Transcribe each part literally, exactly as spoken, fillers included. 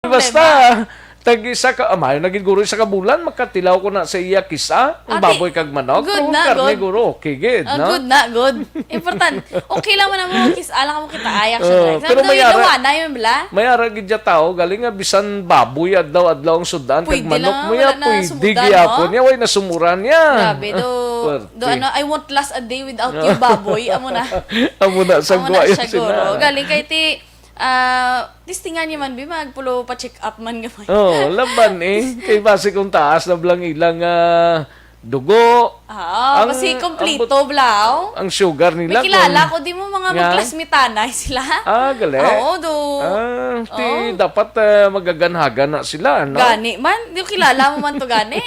Basta, tag isa ka, amay, naging guro isa ka bulan, makatilaw ko na sa iya kisa, ang Ah, di, baboy kag manok. Good Kung na, karne, good. Guro, okay, good, Ah, no? Good na, good. Important. Okay lang man ang mga kis-, alam mo kita, ay, action, Oh, Rex. Pero Pero may ara, nawanay man bala? May ara gid ya tao, galing nga bisan baboy, adlaw-adlaw ang sudan, kag Pwede manok lang, mo ya, wala na pwede sumudan, gyapon no? Ya, way nasumuran niya. Grabe, do, Puwerte. Do, ano, "I won't last a day without you, baboy." Amo na. Amo na, Amo na sagwa siya, yan sila. Guro. Galing kay ti, ah, testingan niya man, bi, magpulo pa check up man gamay. Oh, laban eh. Kay basi kung taas na blang ilang, ah, dugo. Ah, Ang, basi ang kompleto, but-, blaw. Ang sugar nila May kilala kung ko, di mo mga Nga? Magklasmitanay sila. Ah, gali? Oo, do. Ah, ti Oo. Dapat, ah, magaganhagan na sila, no? Gani man, di ko kilala mo man to gani.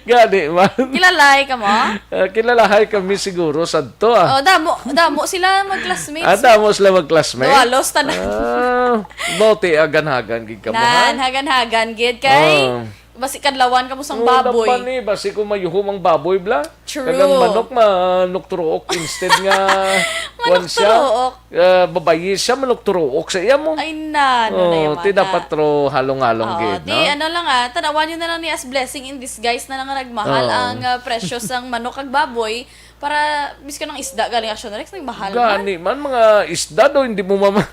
Gani man. Kilalahay ka mo? Ah, kilalahay kami siguro sadto, ah. Oh, damo, damo sila mag-classmates, Ah, no? Damo sila mag-classmate? Dawalos tanan. Ah, bauti aganhagan gid ka mo, Nan, ha? Hagan-hagan gid kay Ah. Basi kadlawan ka mo sang Oh, baboy. Laban ni, basi kung mayuhom ang baboy, bla. True. Kag ang manok, manukturuok instead nga kuwan siya. Manukturuok. Ah, babayi siya, manukturuok sa iya mo. Ay, na, ano na Oh, yaman ti na. Dapat ro halong-halong Oo, gid, ti no? Ano lang, ah, tanawan niyo na lang ni as blessing in disguise na lang nga nagmahal Oo. Ang, ah, presyo sang manok kag baboy para miskan ang isda galing Action Rex, nagmahal man. Gani man, mga isda do, hindi mo mama-,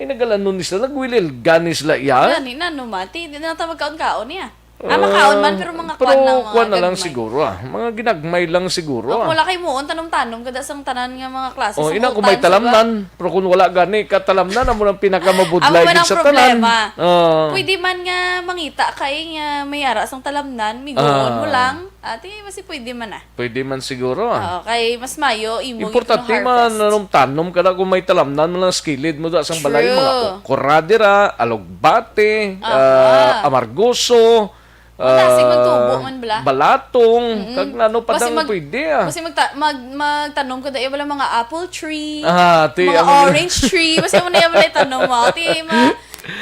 ay, nagalanon ni sila, nagwilil gani sila iya. Gani na, no, man. Ti, di na ta magkaon-kaon niya. Ah, makaon man, pero mga pero kwan lang, mga kuwan na lang gagmay. Siguro, ah. Mga ginagmay lang siguro, O, ah. Wala kay muon, tanom-tanom, kada sang tanan nga mga klase Oh, sang ina, kung utan, may talamnan, pero kung wala gani, katalamnan, amo nang pinakamabudlay Amo man gid ang sa tanan. Problema. Oh. Pwede man nga mangita kay nga may ara sang talamnan, miguon mo Ah. lang. Ati, basi pwede man, ah. Pwede man siguro, ah. Oo, kay mas mayo imo Importante gyud man, harvest. Anong tanom ka na kung may talamnan mo lang sa kilid mo da sang balay, mga True. Okra dira, alugbate, Aha. Ah, amargoso, Matasig ah, magtubo man bala. Balatong, Mm-mm. Kag ano pa Basi dang mag-, pwede, ah. Basi magta-, mag-, magtanom ka da, wala mga apple tree, Ah, ti, mga ang orange tree, basi mo na yung wala tanom mo. Ti, ma-,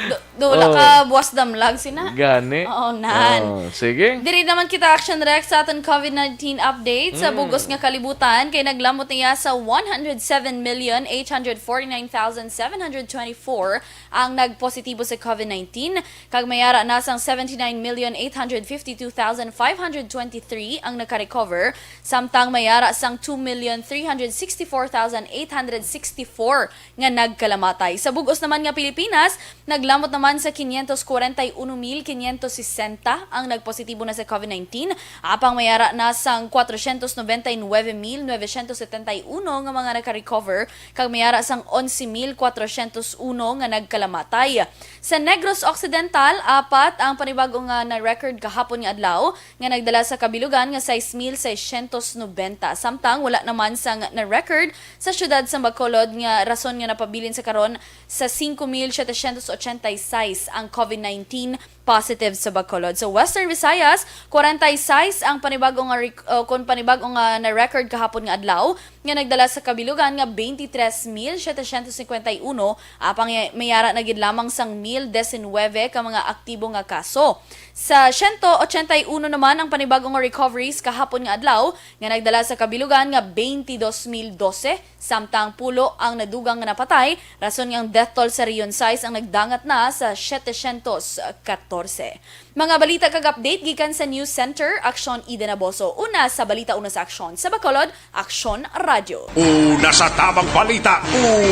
do-, do, wala Oh. Ka buwas damlag sina. Gani. Oo, nan. Oh, sige. Diri naman kita, Action Rex, sa aton covid nineteen update sa Mm. Bugos nga kalibutan kay naglamot niya sa one hundred seven million eight hundred forty-nine thousand seven hundred twenty-four ang nagpositibo sa covid nineteen, kag may ara na sang seventy-nine million eight hundred fifty-two thousand five hundred twenty-three ang nakarecover, samtang may ara sang two million three hundred sixty-four thousand eight hundred sixty-four nga nagkalamatay. Sa bug-os naman nga Pilipinas, naglamot naman sa quinientos cuarenta y uno mil quinientos sesenta ang nagpositibo na sa covid nineteen, apang may ara na sang cuatrocientos noventa y nueve mil novecientos setenta y uno nga mga nakarecover, kag may ara sang onse mil cuatrocientos uno nga nagkalamatay. Sa Negros Occidental, apat ang panibago nga na-record kahapon nga adlaw, nga nagdala sa kabilugan nga sais mil seiscientos noventa. Samtang wala naman sang na-record sa siyudad sa Bacolod, nga rason nga napabilin sa karon sa singko mil setecientos ochenta y seis ang covid nineteen positive sa Bacolod. Sa Western Visayas, kwarenta y seis ang panibago nga rec-, uh, kon panibago nga na-record kahapon nga adlaw, nga nagdala sa kabilugan nga twenty-three mil setecientos cincuenta y uno, apang may ara na gid lamang sang mil diecinuebe ka mga aktibo nga kaso. Sa siyento ochenta y uno naman ang panibago nga recoveries kahapon nga adlaw, nga nagdala sa kabilugan nga twenty-dos mil dose, samtang pulo ang nadugang nga napatay, rason nga ang death toll sa Region sais ang nagdangat na sa setecientos katorse. Mga balita kag update gikan sa News Center, Aksyon Eden Aboso. Una sa balita, una sa aksyon. Sa Bacolod, Aksyon Radyo. Una sa tamang balita,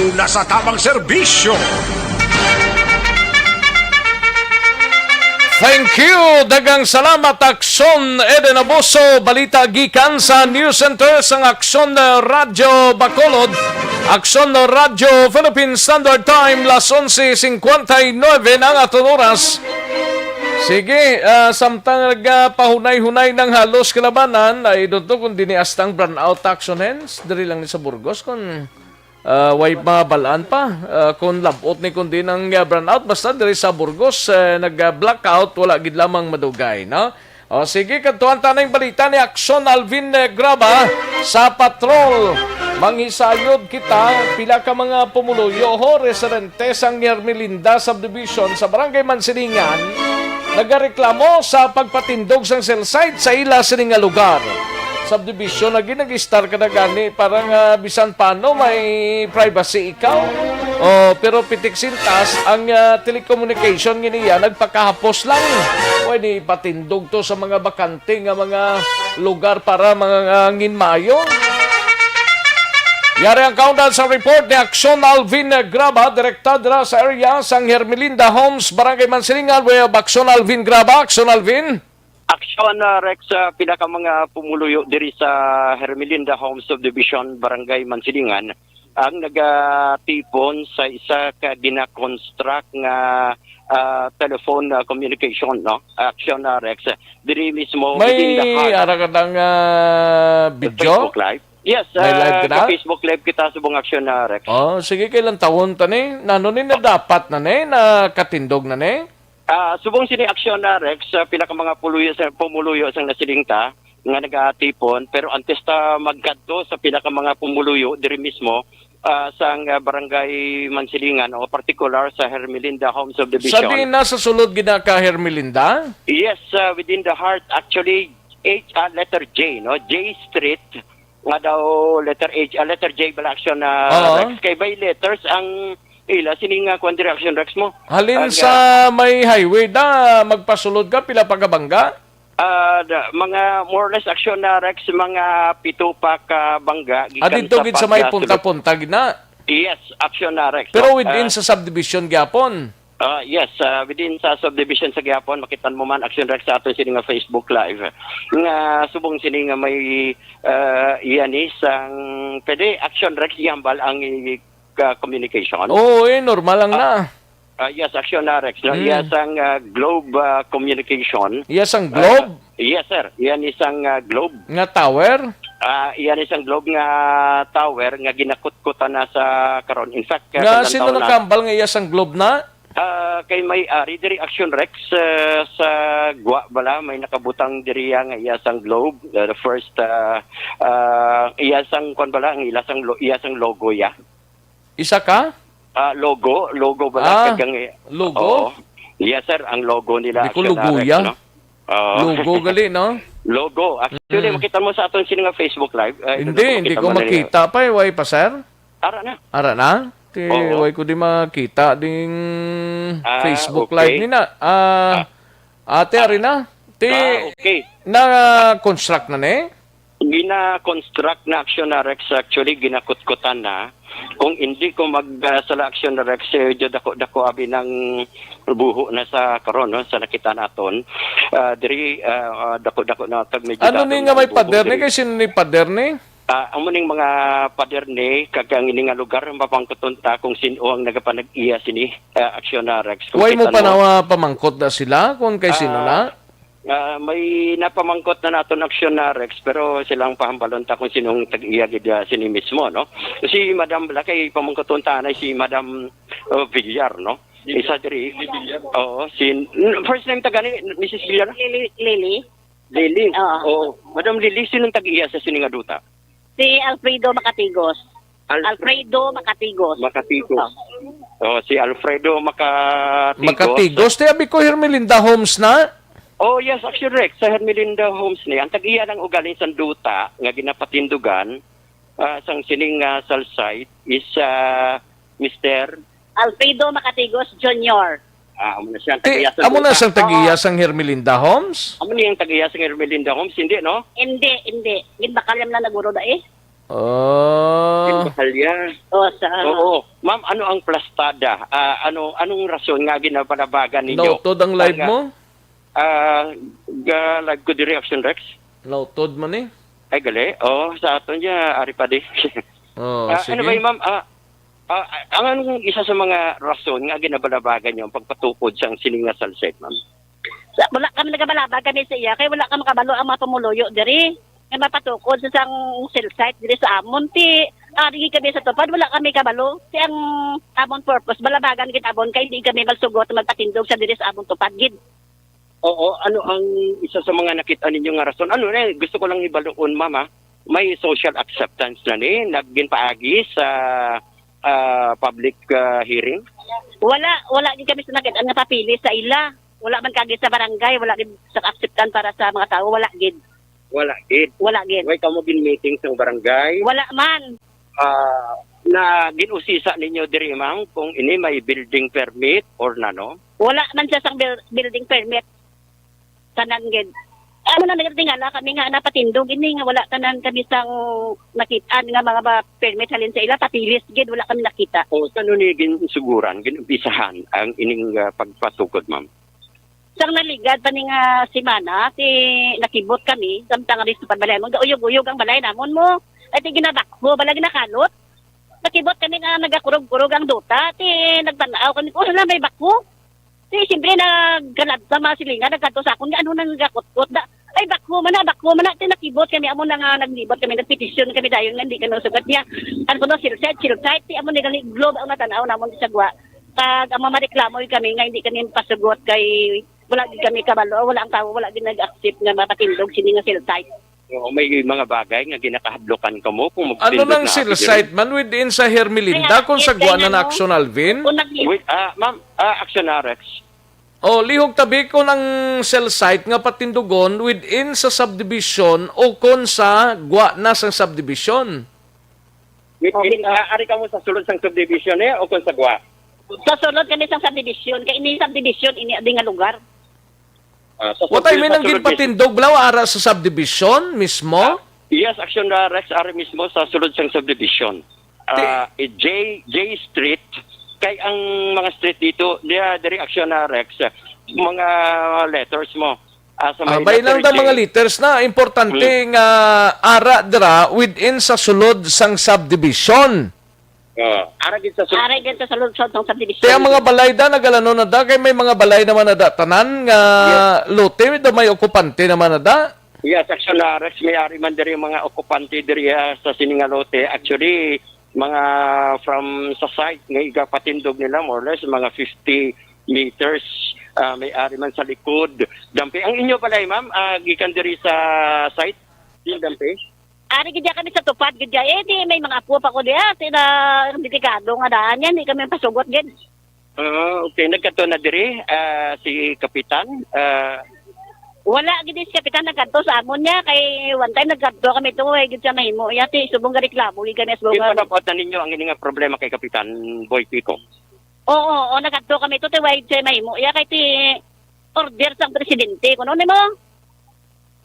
una sa tamang serbisyo. Thank you. Daghang salamat, Aksyon Eden Aboso. Balita gikan sa News Center sang Aksyon Radyo Bacolod. Aksyon Radyo Philippine Standard Time, las onse cincuenta y nueve na ang aton oras. Sige, ah, samtang nagapahunay-hunay ng halos kalabanan, I don't know kung dini hasta ang brownout action hands, diri lang ni sa Burgos, kung, ah, way mabalaan pa, ah, kung labot ni kung din ang, ah, brownout, basta diri sa Burgos, eh, nag-blackout, wala gid lamang madugay, no? O, sige, kadtuan ta na yung balita ni Aksyon Alvin, eh, Graba sa Patrol. Manghisayod kita, pila ka mga pumuluyo, ho, residente sang Hermelinda Subdivision sa Barangay Mansilingan, nagareklamo sa pagpatindog sang cell site sa ila sini nga lugar. Subdivision lagi nag-istar ka na gani para nga bisan paano may privacy ikaw. Oh, pero pitik sintas ang, ah, telecommunication nga niya nagpakahapos lang. Pwede ipatindog to sa mga bakante nga mga lugar para mga nginmayo. Yari ang kaundan sa report ni Action Alvin Graba, direkta dira sa area sang Hermelinda Homes, Barangay Mansilingan. We have Action Alvin Graba. Action Alvin. Action, ah, Rex, sa pinaka mga pumuluyo diri sa Hermelinda Home Subdivision, Barangay Mansilingan, ang nagatipon sa isa ka gina-construct nga, ah, telephone, ah, communication, no? Action, ah, Rex, diri mismo within the May heart. Ara ka tang, ah, Sa video? Facebook Live. Yes, May live ah, ka na? Sa Facebook Live kita subong Action, ah, Rex. Oh, sige, kailan taon ta ni? Nano ni na dapat na ni? Nakatindog na ni? Ah, subong sini Action, ah, Rex, sa pinaka mga puluyo sa pumuluyo sang nasiling ta nga nagatipon, pero antes ta magkadto sa pinaka mga pumuluyo diri mismo, ah, sang, ah, Barangay Mansilingan o partikular sa Hermelinda Home Sa Subdivision. Di na sa sulod gid na ka Hermelinda? Yes, ah, within the heart, actually, H, ah, letter J, no? J Street, nga daw letter H, ah, letter J bala Action, ah, Oo. Rex. Kay by letters ang ila, sini nga kwan diri Action Rex mo. Halin Ang, sa ah, may highway da, magpasulod ka, pila pa ka bangga? Ah, da, mga more or less Action na Rex, mga pito pa ka bangga Ah, gikan dito sa gid sa may pagsulod. Punta-punta gid na. Yes, Action na Rex, Pero no? within Ah, sa subdivision gyapon. Ah, yes, ah, within sa subdivision sa gyapon, makitan mo man Action Rex sa aton sini nga Facebook Live. Nga subong sini nga may, ah, iya ni sang, pwede Action Rex ihambal ang i-, ah, communication? Oo, eh, normal lang Ah, na. Ah, yes, Action na, Rex, no? Mm. Iya sang, ah, Globe, ah, Communication. Iya sang Globe? Ah, yes, sir. Iya ni sang, ah, Globe. Nga tower? Ah, iya ni sang Globe nga tower nga ginakutkutan na sa karon. In fact, ah, Nga sino kalantaw na nakahambal nga iya sang Globe na? Ah, kay may ari diri Action Rex, ah, sa Gwa bala, may nakabutang diri nga iya sang Globe, ah, the first, ah, ah, iya sang kwan bala, ang ila sang lo-, iya sang logo ya. Isa ka? Ah, logo, logo bala, Ah, kag ang i-, logo? Oo. Yes, sir, ang logo nila, Di ko Action na Rex, luguya. No? Oo. Logo gali, no? Logo. Actually, Mm. makita mo sa aton sini nga Facebook Live. Ay, Hindi, doon hindi makita ko mo na niya. Makita pa eh. Way pa, sir? Ara na. Ara na? Ti, Oo. Way ko di makita ding Ah, Facebook okay. Live ni na. Ah, Ah. ate, Ah. ari na. Ti, Ah, okay. na-construct na ni? Gina-construct na Action na Rex, actually, ginakutkutan na. Kung hindi ko mag, ah, sala Action na Rex, eh, medyo dako-dako abi ng buho na sa karon, no, sa nakita naton. Ah, diri, ah, ah, dako-dako na tag medyo Ano ni dadong nga may ang buho pader ni? Diri. Kay sino ni pader ni? Ah, amo ning mga pader ni, kag ang ini nga lugar, mapamangkuton ta kung sino ang nagapanag-iya sini, ah, Action na Rex. Kung Way mo kita pa no, na pamangkot na sila kung kay sino Ah, na? Ah, may napamangkot na naton Action na Rex, pero silang pahambalon ta kung sinong tag-iya gid, ah, sini mismo, no? Si Madam Black ay pamangkuton ta na si Madam, uh, Villar, no? Villar. Isa diri. Si Villar. Oo, si, n-, first name ta gani, Missus Villar? Lily, Lily. Lily. Oo. Oo. Madam Lily, sinong tag-iya sa sini nga duta? Si Alfredo Macatigos. Al- Alfredo Macatigos. Macatigos. Oh. Oh, si Alfredo Macatigos. Macatigos, ti abi ko Hermelinda Homes na? Oh, yes, actually, Rex, sa Hermelinda Homes ni. Ang tag-iya ng ugaling sang duta nga ginapatindugan, ah, sang sining, ah, cell site is, ah, Mister Alfredo Macatigos Junior. Ah, amo na siya ang Ti, tag-iya sang amo na duta. Siyang tag-iya Oo. Sang Hermelinda Homes? Amo na yung tag-iya sang Hermelinda Homes, hindi, no? Hindi, hindi. Ginbakal yan na naguro da eh. Oh. Ginbakal yan. Oh, sa Oo. Ma'am, ano ang plastada? Ah, ano, anong rason nga ginapanabagan ninyo? Nautod ang live Ang, ah, mo? Ah, ga-live ko di reaction, Rex. Nautod man eh. Ay, gali. Oh, sa aton niya, ari pa di. Oh, Ah, sige. Anyway, ma'am, ah, ah, ang anong isa sa mga rason nga ginabalabagan niyo ang pagpatukod sa sining nga cell site, ma'am? Sa, wala kami nagabalabagan ni sa iya, kay wala kami kabalo ang mga pumuluyo diri. Nga mapatukod sa sang cell site diri sa amon, ti, ah, diri kami sa tupad, wala kami kabalo. Ti ang amon purpose, balabagan gid amon, kay di kami magsugot, magpatindog sa diri sa amon tupad gid. Oo, ano ang isa sa mga nakita ninyo nga rason? Ano na, gusto ko lang hibaluon, ma'am, ha? May social acceptance na ni, nagginpaagi sa, ah, public, ah, hearing? Wala, wala gid kami sa nakit-an nga papili sa ila. Wala man kagi sa barangay, wala gid sa acceptance para sa mga tao, wala gid. Wala gid. Wala gid. Way kamo gin-meeting sa barangay? Wala man. Ah, Na gin-usisa ninyo diri, ma'am, kung ini may building permit or nano? Wala man siya sang buil-, building permit. Tanan gid. Amo na nagtingala kami nga napatindog ini nga wala tanan kami sang nakit-an nga mga ba, permit halin sa ila, papilis gid, wala kami nakita. O, sa ano ni ginsuguran, ginumpisahan ang ining, ah, pagpatukod, ma'am? Sang naligad pa ni nga semana, ti nakibot kami, samtang ari sa pagbalay mo, gauyog-uyog ang balay namon mo. Ay, ti ginabakho, bala ginakalot. Nakibot kami nga nagakurog-kurog ang duta, ti nagtan-aw kami, "Oh, hala, may bakho." Ti, siyempre, nagkaladta mga silingan, nagkadto sa akon, nga ano nang nagakutkot da? Ay, bakho man na, bakho man na. Ti nakibot kami, amo na nga naglibot kami, nagpetisyon kami dayon nga hindi kami sugat niya. Ano ko no, sill site, sill site, ti amo ni gali globe ang natan-aw namon sa gwa. Kag ang mamareklamo kami nga hindi kami pasugot kay wala gid kami kabalo, wala ang tawo, wala gid nag-accept nga mapatindog sini nga sill site. Oo, may mga bagay nga ginakahadlokan kamo kung Ano magpindog nang na sill ako diri? Site man within sa Hermelinda Kaya, kung sa yes, guwa na kaya na nga, no? Action Alvin? Kung nag- Wait, ah, ma'am, ah, Action Arex. Oh, lihog tabi ko ng cell site nga patindugon within sa subdivision o kon sa gwa na sang subdivision. Within, Okay. Ah, ari kamo sa sulod sang subdivision, eh, o kon sa gwa? Sa sulod kami sang subdivision, kay ini subdivision, ini adi nga lugar. Ah, sa What I subdi-, mean, sa ang sulod mismo. Ginpatindog, blaw, ara sa subdivision mismo? Ah, yes, Action, ah, Rex, ari mismo sa sulod sang subdivision. Ti- Ah, eh, J, J Street, kay ang mga street dito, dia, diri Action, ah, Rex, mga letters mo. Ah, sa Ah, may bay letter lang da J. Mga letters na importante Hmm. Nga ara dira within sa sulod sang subdivision. Oh, ara gid sa sulod. Ara gid sa sulod sang subdivision. Kaya mga balay da, nagalanon na da, kay may mga balay naman na da, tanan nga Yes. Lote, da may okupante naman na da. Yes, Action, ah, Rex, may ari man diri mga okupante diri, ah, sa sini nga lote. Actually, mga from sa site nga igapatindog nila, more or less, mga fifty meters, ah, may ari man sa likod. Dampi, ang inyo balay, ma'am, ah, gikan diri sa site? Yung dampi? Ari gid kami sa tupad gid, eh, di may mga apo pa ko diya, sila delikado nga daan yan, di kami pasugot gid. Ah, okay. Nagkadto na diri, ah, si Kapitan, ah, Wala gid si Kapitan nagkadto sa amon niya, kay one time nagkadto kami to, eh, gid siya mahimo. Yati, subong gareklamo, gid kami, subong Yung ga- panabuatan ninyo ang ini nga problema kay Kapitan Boy Pico? Oo, oo, nagkadto kami to, ti wala siya mahimo. Ya, kay ti order sang presidente, kuno nimo?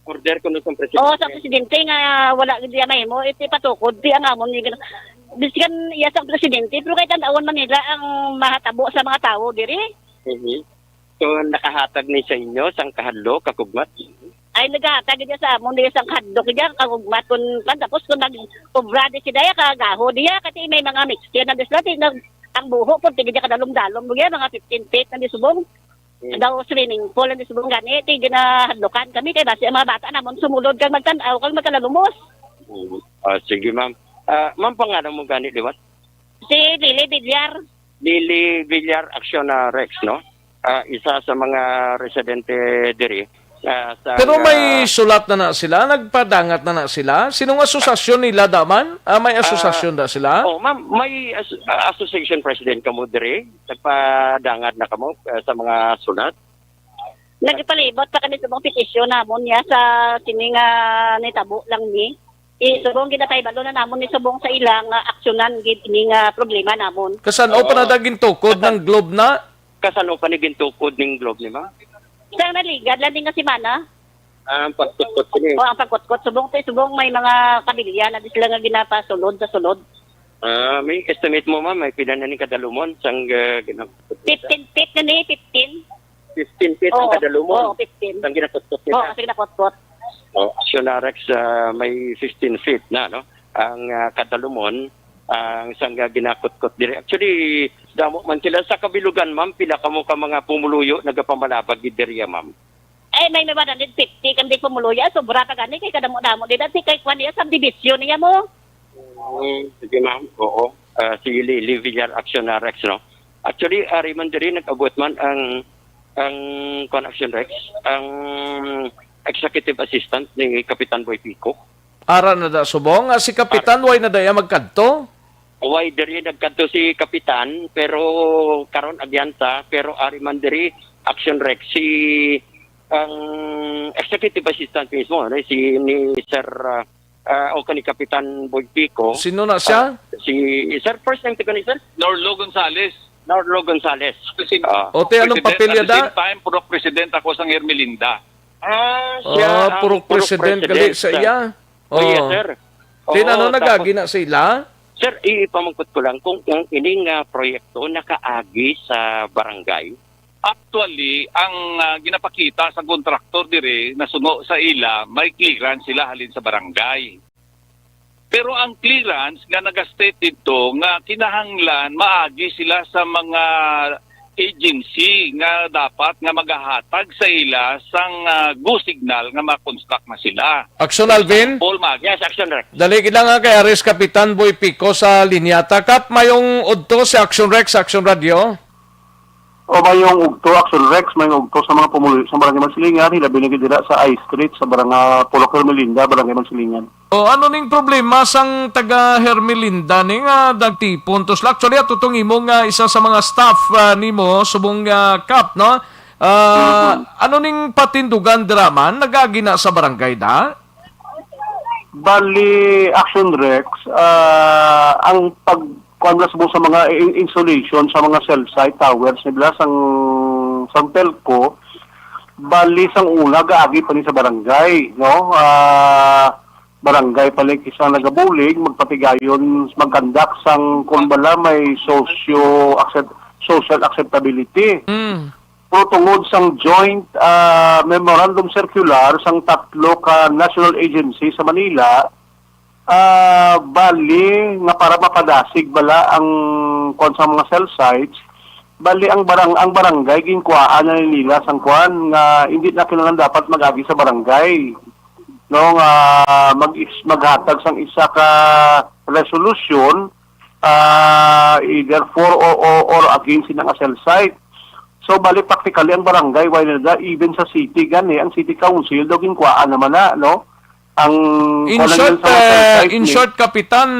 Order kuno sang presidente. Oo, sa presidente nga wala gid siya mahimo, iti patukod, ti ang amon ni gina-, biskan iya sang presidente, pero kay tan-awon man nila ang mahatabo sa mga tawo diri. Mhm. So, nakahatag ni sa inyo sang kahadlok, kakugmat? Ay, nagahatag gid sa amon diya sang kahadlok diya, kakugmat kun kan, tapos kung nag-obra di siya, kagaho diya, kasi may mga mixture na disla, ti nag-, ang buho po, tigid kadalom-dalom mo yan, mga fifteen feet na di subong. Hmm. Daw swimming pool na di subong gani, ti ginahadlokan kami, kay basi ang mga bata namon sumulod kag magtan-aw, kag magkalalumos. Hmm. Ah, sige, ma'am. Ah, ma'am, pangalan mo gani, liwat? Si Lily Villar. Lily Villar Acciona Rex, no? Ah, isa sa mga residente diri, ah, sa, Pero may ah, sulat na na sila, nagpadangat na na sila. Sinong asosasyon nila daman? Ah, may Ah, asosasyon na sila? Oh, ma'am, may as-, ah, association president kamo diri. Nagpadangat na kamo, ah, sa mga sulat. Nagpalibot pa kami sa mga petisyon namon niya sa sini nga nitabo lang ni. Isubong ginatay balo na namon ni subong sa ilang, ah, aksyonan gid ini nga problema namon. Kasan-o pa Oo. Na da gintukod Kasan-, ng globe na? Kasan-o pa ni gintukod ning globe ni, ma'am? Sa naligad lang din nga semana. Ah, ang pagkutkot sini. O, ang pagkutkot. Subong to, subong may mga kabilya na di sila nga ginapasulod sa sulod. Ah, may estimate mo, ma'am? May pila na ni kadalumon sang, ah, gina- Fifteen feet na ni, fifteen. Fifteen feet ang Oo, kadalumon. Oo, fifteen. Ang ginakutkot nila. Oo, sige, nakutkot. Oh, Action Arex, ah, may fifteen feet na, no? Ang, ah, kadalumon, ang sangga ginakutkot diri. Actually, damo man sila sa kabilugan, ma'am. Pila kamo ka mga pumuluyo nagapamalabag gid diri, ma'am? Ay, may, may one hundred fifty kan di pumuluyo. Sobra pa gani kay kadamo-damo di dati kay kwan niya, subdivision niya mo. Mm, sige, ma'am. Oo. Ah, si Lily Villar, Action Arex, no? Actually, ari man diri nag-abot man ang, ang kuwan, Action Rex, ang executive assistant ni Kapitan Boy Pico. Ara na da subong, ah, si Kapitan, Ar- way na da iya magkadto? Way diri nagkadto si Kapitan, pero karon agyan ta, pero ari man diri, Action Rex, si, ang executive assistant mismo, ano, si, ni Sir, ah, ah, o kani Kapitan Boy Pico. Sino na siya? Ah, si, sir, first name ko ni, sir? Norlo Gonzales. Norlo Gonzales. President, Ah. O, te, anong president, papel at niya the da? same time, puro president ako sa Hermelinda. Ah, siya Ah, ang puro puro president gali president sa sa iya. Oh, yes, Oh. sir. Tin, Oo, ano, tapos, nagagi na sa ila? Sir, ipamangkot ko lang kung ang ining, ah, proyekto nakaagi sa barangay. Actually, ang, ah, ginapakita sa kontraktor dire na suno sa ila, may clearance sila halin sa barangay. Pero ang clearance nga nagastate dito nga kinahanglan maagi sila sa mga agency nga dapat nga magahatag sa ila sang, ah, go signal nga ma-construct na sila. Action, Alvin? Paul Mag- Yes, Action Rex. Dali gid lang, ha, kay ari si Kapitan Boy Pico sa linya ta. Kap, mayong udto si Action Rex, Action Radio. O mayong udto, Action Rex, mayong udto sa mga pumuluyo sa Barangay Mansilingan, hilabi na gid dira sa I Street sa Barangay Pulok Hermelinda, Barangay Mansilingan. O, ano ning problema sang taga Hermelinda ni nga nagtipon to sila? Actually, ato tong imo nga isa sa mga staff, ah, nimo, subong nga Kap, no? Ah, Mhm. ano ning patindugan dira man? Nagagi na sa barangay da? Bali, Action Rex, ah, ang pag-, kuwan na subong sa mga in-, insulation sa mga cell site towers nila sang, sang telco, bali sang una gaagi pa ni sa barangay, no? Ah, barangay pa ni kisang nagabulig, magpatigayon, magkandak sang kung bala may socio accept-, social acceptability. Mm. Pero tungod sang joint, ah, memorandum circular sang tatlo ka national agency sa Manila, ah, bali nga para mapadasig bala ang kuwan sa mga cell sites, bali ang barang-, ang barangay ginkuhaan na nila sang kuwan nga hindi na kinahanglan dapat mag-agi sa barangay, no, nga mag-, maghatag sang isa ka resolution, ah, either for or, or, or against sina nga cell site. So, bali, practically, ang barangay, wala na da, even sa city, gani, ang city council, daw ginkuhaan naman na, no? Ang, In kuwan lang short, yun sa mga cell eh, site in ni short, Kapitan,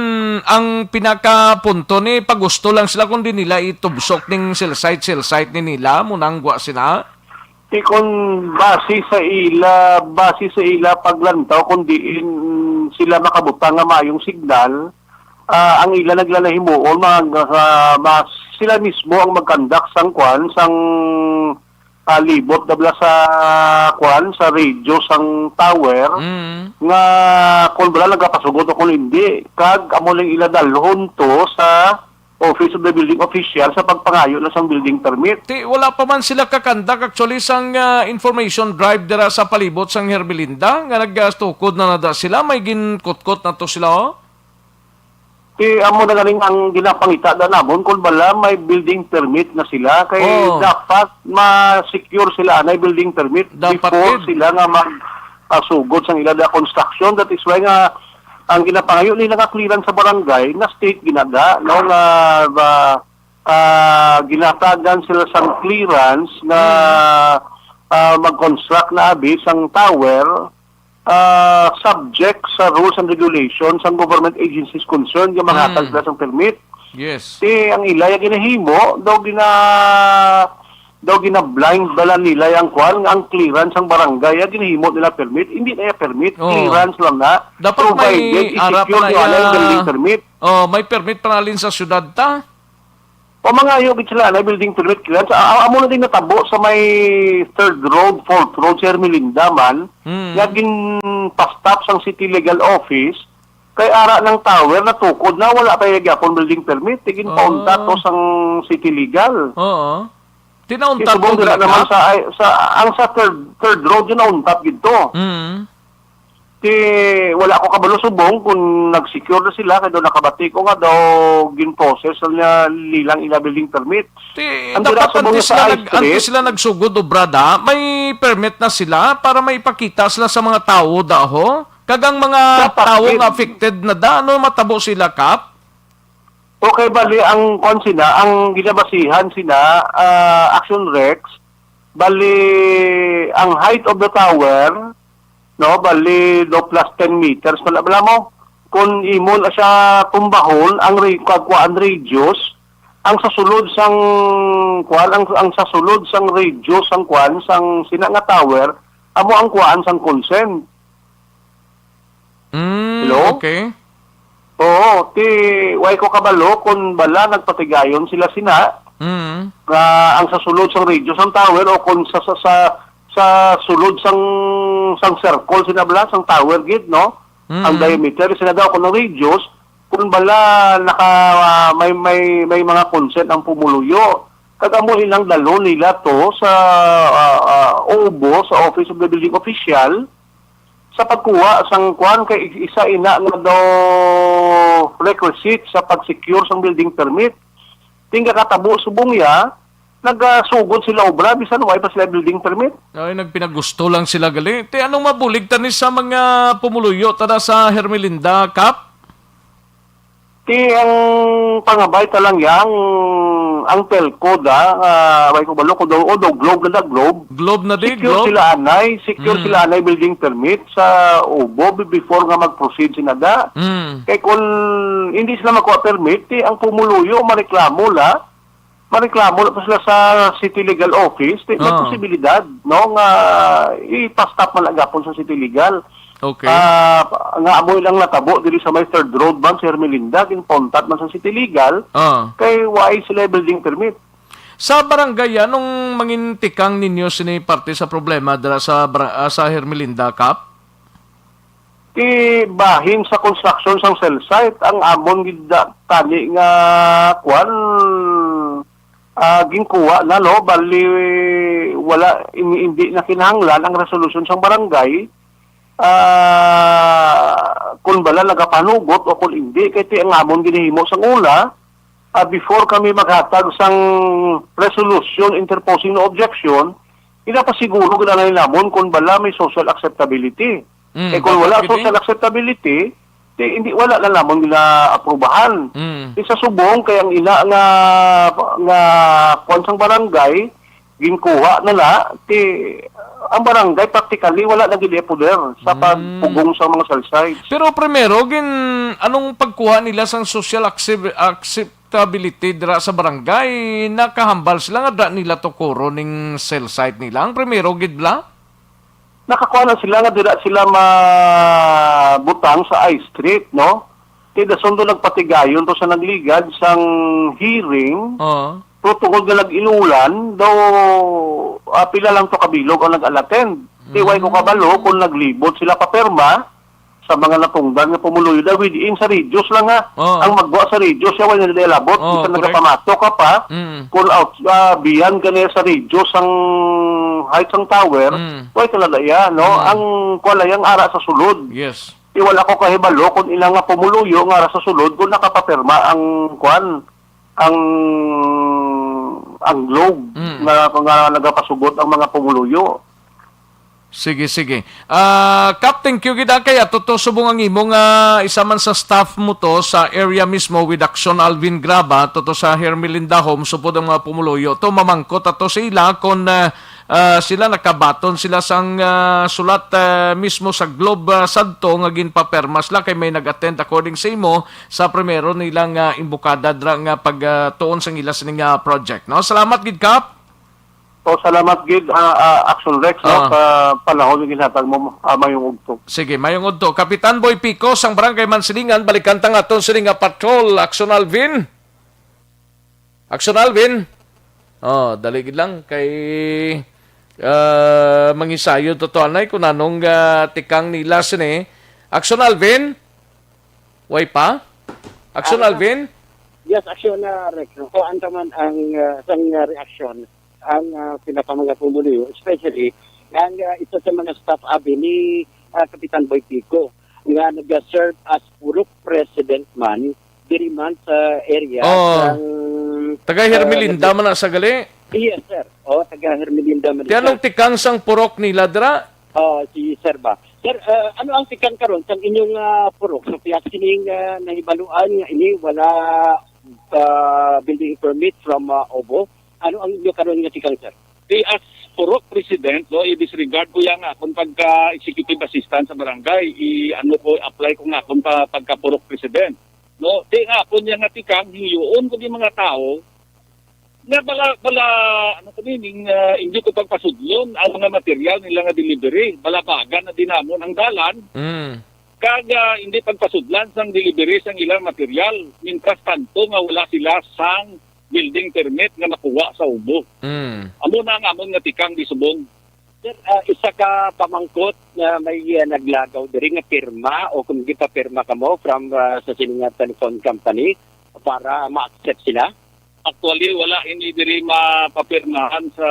ang pinakapunto ni, pagusto lang sila kung di nila itubsok ning cell site, cell site ni nila, munang gwa sila. Ti kon base sa ila, base sa ila paglantaw kung diin sila makabutang nga maayong signal, ah, ang ila naglalahimuon, mga, ah, mas sila mismo ang magkandak sang kwan, sang, ah, libot dabla sa kwan, sa radio sang tower, Mm. nga kung bala nagapasugot o kung hindi, kag amo lang ila dalhon to sa Office of the Building Official sa pagpangayo na sang building permit. Ti, wala pa man sila kakandak actually sang, ah, information drive dira sa palibot sang Hermelinda nga nagtukod na nada sila, may ginkutkot na to sila, oh. Ti, amo na ganing ang ginapangita da namon kung bala may building permit na sila, kay Oh. dapat ma-secure sila anay building permit Dapat before gid. sila nga mag, ah, sugod sang ila da construction. That is why nga ang ginapangayo nila nga clearance sa barangay nga state ginada, no, nga ba, ah, ginatagan sila sang clearance nga, Hmm. ah, mag-construct na abi sang tower, ah, subject sa rules and regulations sang government agencies concerned nga maghatag Hmm. sila sang permit. Yes. Ti ang ila ya ginahimo, daw gina-, daw gina-blind bala nila yang kwan, nga ang clearance sang barangay ya ginahimo nila permit, hindi na ya permit, Oo. clearance lang na. Dapat may Provided ara pa i-secure na nila ang ya, building permit. Oh, may permit pa nalin sa syudad ta. Pamangayo gid sila na building permit clearance. A-, a-, amo na din natabo sa may Third Road, Fourth Road, sa Hermelinda man, Hmm. nga ginpa-stop sang City Legal Office, kay ara ng tower natukod na, wala pa gyapon building permit, ti ginpauntat Ah. to sang City Legal. Oo. Tinauntat Isubong to dira dira naman ka? sa, ay, sa, ang sa third, third road yun nauntat gid to. Mm. Ti wala ko kabalo subong kung nag-secure na sila, kay daw nakabati ko nga daw gin-process na nilang ila building permit. Ti, Ang dapat dira subong antes sa sila High nag-, Street. antes sila nagsugod obra da, may permit na sila para maipakita sila sa mga tawo da, ho? Kag ang mga Dapat tawo din. nga affected na da, ano matabo sila, Kap? Okay, bali, ang, kwan sina, ang ginabasihan sina, ah, Action Rex, bali, ang height of the tower, no, bali, do plus ten meters, wala, wala mo. Kung imo na siya tumbahon, ang re-, kagkuan radius, ang sa sulod sang, kuan, ang, ang sa sulod sang radius, sang kuan, sang sina nga tower, amo ang kuan sang consent. Mm, Hello? Okay. Oo, ti, way ko kabalo kung bala nagpatigayon sila sina Mm. nga ang sa sulod sang radio sang tower o kung sa, sa, sa, sa sulod sang, sang circle sina bala, sang tower gid, no? Ang Mm. diameter sina daw kung ang radius, kung bala naka, ah, may, may, may mga consent ang pumuluyo. Kag amo ilang dalhon nila to sa, ah, ah, O B O, sa Office of the Building Official, sa pagkuha sang kuan kay isa ina nga daw requisite sa pag-secure sang building permit. Tingga katabo subong ya, nagasugod sila obra bisan way pa sila building permit. Ay, nagpinagusto lang sila gali. Ti, anong mabulig tani sa mga pumuluyo tada sa Hermelinda, Kap? Ti ang pangabay ta lang yang ang telco da, ah, way ko balo kung daw, o daw Globe na da, Globe. Globe na di, Secure Globe? sila anay, secure Mm. sila anay building permit sa O B O be-, before nga mag-proceed sina da. Mm. Kay kung hindi sila makuha permit, ti ang pumuluyo mareklamo la, mareklamo la pa sila sa City Legal Office, ti may Ah. posibilidad, no, nga i-pass stop man agapon sa City Legal. Okay. Ah, nga amo lang natabo diri sa may Third Road man si Hermelinda, ginpuntat man sa City Legal, Ah. kay way sila building permit. Sa barangay, anong mangintikang ninyo sini parte sa problema dira sa bara-, ah, sa Hermelinda, Kap? Ti bahin sa construction sang cell site ang amon gid da-, tani nga kwan, ah, ginkuha na, no? Bali, wala, hindi, hindi na kinahanglan ang resolusyon sang barangay, ah, kung bala nagapanugot o kung hindi. Kay ti ang amon ginahimo sang una, ah, before kami maghatag sang resolution interposing no objection, ginapasiguro gid anay namon kung bala may social acceptability. Mm, Eh, kung dapat wala gid, eh. social acceptability, di, hindi, wala na namon ginaaprubahan. Mm. Di sa subong, kay ang ina nga, nga kwan sang barangay, ginkuha na na, ti, ang barangay practically wala na gid poder sa Mm. pagpugong sa mga cell sites. Pero primero, gin, anong pagkuha nila sang social accept-, acceptability dira sa barangay? Nakahambal sila nga da nila tukuro ning cell site nila. Ang primero gid bala? Nakakuha na sila nga dira sila mabutang sa I Street, no? Kay dason do nagpatigayon to sa nagligad sang hearing. Oo. Pero tungod nga nag-inulan, daw, ah, pila lang to kabilog ang nag-unattend. Di way ko Mm. kabalo kung naglibot sila papirma sa mga natungdan nga pumuluyo. Daw within sa radius lang, ha. Oo. Ang magwa sa radius, siya way na nila labot. Oo, Bisan correct. nagapamato ka pa, Mm. kung out, ah, beyond ka niya sa radius ang height sang tower, Mm. way talaga iya, no? Mm. Ang kuwan lang, ang ara sa sulod. Yes. Di wala ko kahibalo kung ila nga pumuluyo nga ara sa sulod kung nakapapirma ang kuwan, ang, ang Globe Mm. nga, nga nagapasugot ang mga pumuluyo. Sige, sige. Ah, Kap, thank you gid, ah, kay ato to subong ang imo nga isa man sa staff mo to sa area mismo with Action Alvin Graba, to, to sa Hermelinda Homes, supod ang mga pumuluyo. To mamangkot ato sa ila kung, ah, ah, sila nakabaton sila sang, ah, sulat, ah, mismo sa Globe, ah, sadto nga ginpapirma sila kay may nag-attend according sa imo sa primero nila nga imbukada dra nga pag, ah, tuon sang ila sini nga project, no? Salamat gid, Kap. O, salamat gid, ah, ah, Action Rex, no, Ah. sa panahon nga ginhatag mo, ah, mayong udto. Sige, mayong udto. Kapitan Boy Pico, sang Barangay Mansilingan, balikan ta nga aton sini nga patrol. Action Alvin? Action Alvin? Oh, dali gid lang kay, ah, mangisayo to to anay kung anong, ah, tikang nila sini. Action Alvin? Way pa? Action Ah, Alvin? Yes, Action, ah, Rex. Kuhaan ta man ang, ah, sang, ah, reaksyon ang, ah, pila ka mga pumuluyo, especially ang, ah, isa sa mga staff abi ni, ah, Kapitan Boy Pico nga nag-serve as purok president man diri man sa area Oh. sang, Taga ah, Hermelinda nag- man na sa gali? Yes, sir. Oh, taga Hermelinda man Ti anong siya. tikang sang purok nila dira? Oh, si Sir ba? Sir, ah, ano ang tikang karon sang inyong, ah, purok? So, kaya sining, ah, nahibaluan nga ini wala, ah, building permit from, ah, O B O. Ano ang inyo karon nga tikang, sir? Di as purok president, no, i-disregard ko yan nga kung pagka executive assistant sa barangay, i-, ano ko, apply ko nga kung pa, pagka purok president. No, di nga kung yan nga tikang, hingyoon ko di mga tao, nga bala, bala, ano ko ni, ning, ah, hindi ko pagpasudlon ang mga material nila nga delivery. Balabagan na din namon ang dalan. Mm. kag, ah, hindi pagpasudlan sang delivery sang ilang material, mintras tanto nga wala sila sang building permit nga nakuha sa ubo. Mm. Amo na ang amon nga tikang di subong. Sir, ah, isa ka pamangkot nga may, ah, naglagaw diri nga pirma o kung gipapirma kamo from, ah, sa sini nga telephone company para ma-accept sila? Actually, wala ini diri mapapirmahan sa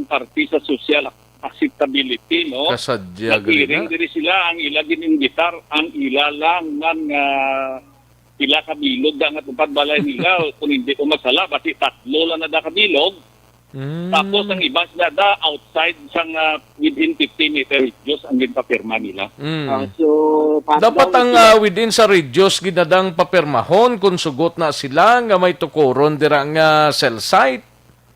parte sa social acceptability, no? Kasadya gali Nag-hearing na. Diri sila, ang ila gin-imbitar, ang ila lang man nga pila ka bilog da nga tupad balay nila, kung hindi ko masala, basi tatlo lang na da ka bilog. Mm. Tapos ang iba sila da outside sang, ah, within fifty meter radius ang ginpapirma nila. Mm. Ah, so, pa- Dapat ang, ah, within sa radius ginadang papirmahon kung sugot na sila nga may tukuron dira nga cell site.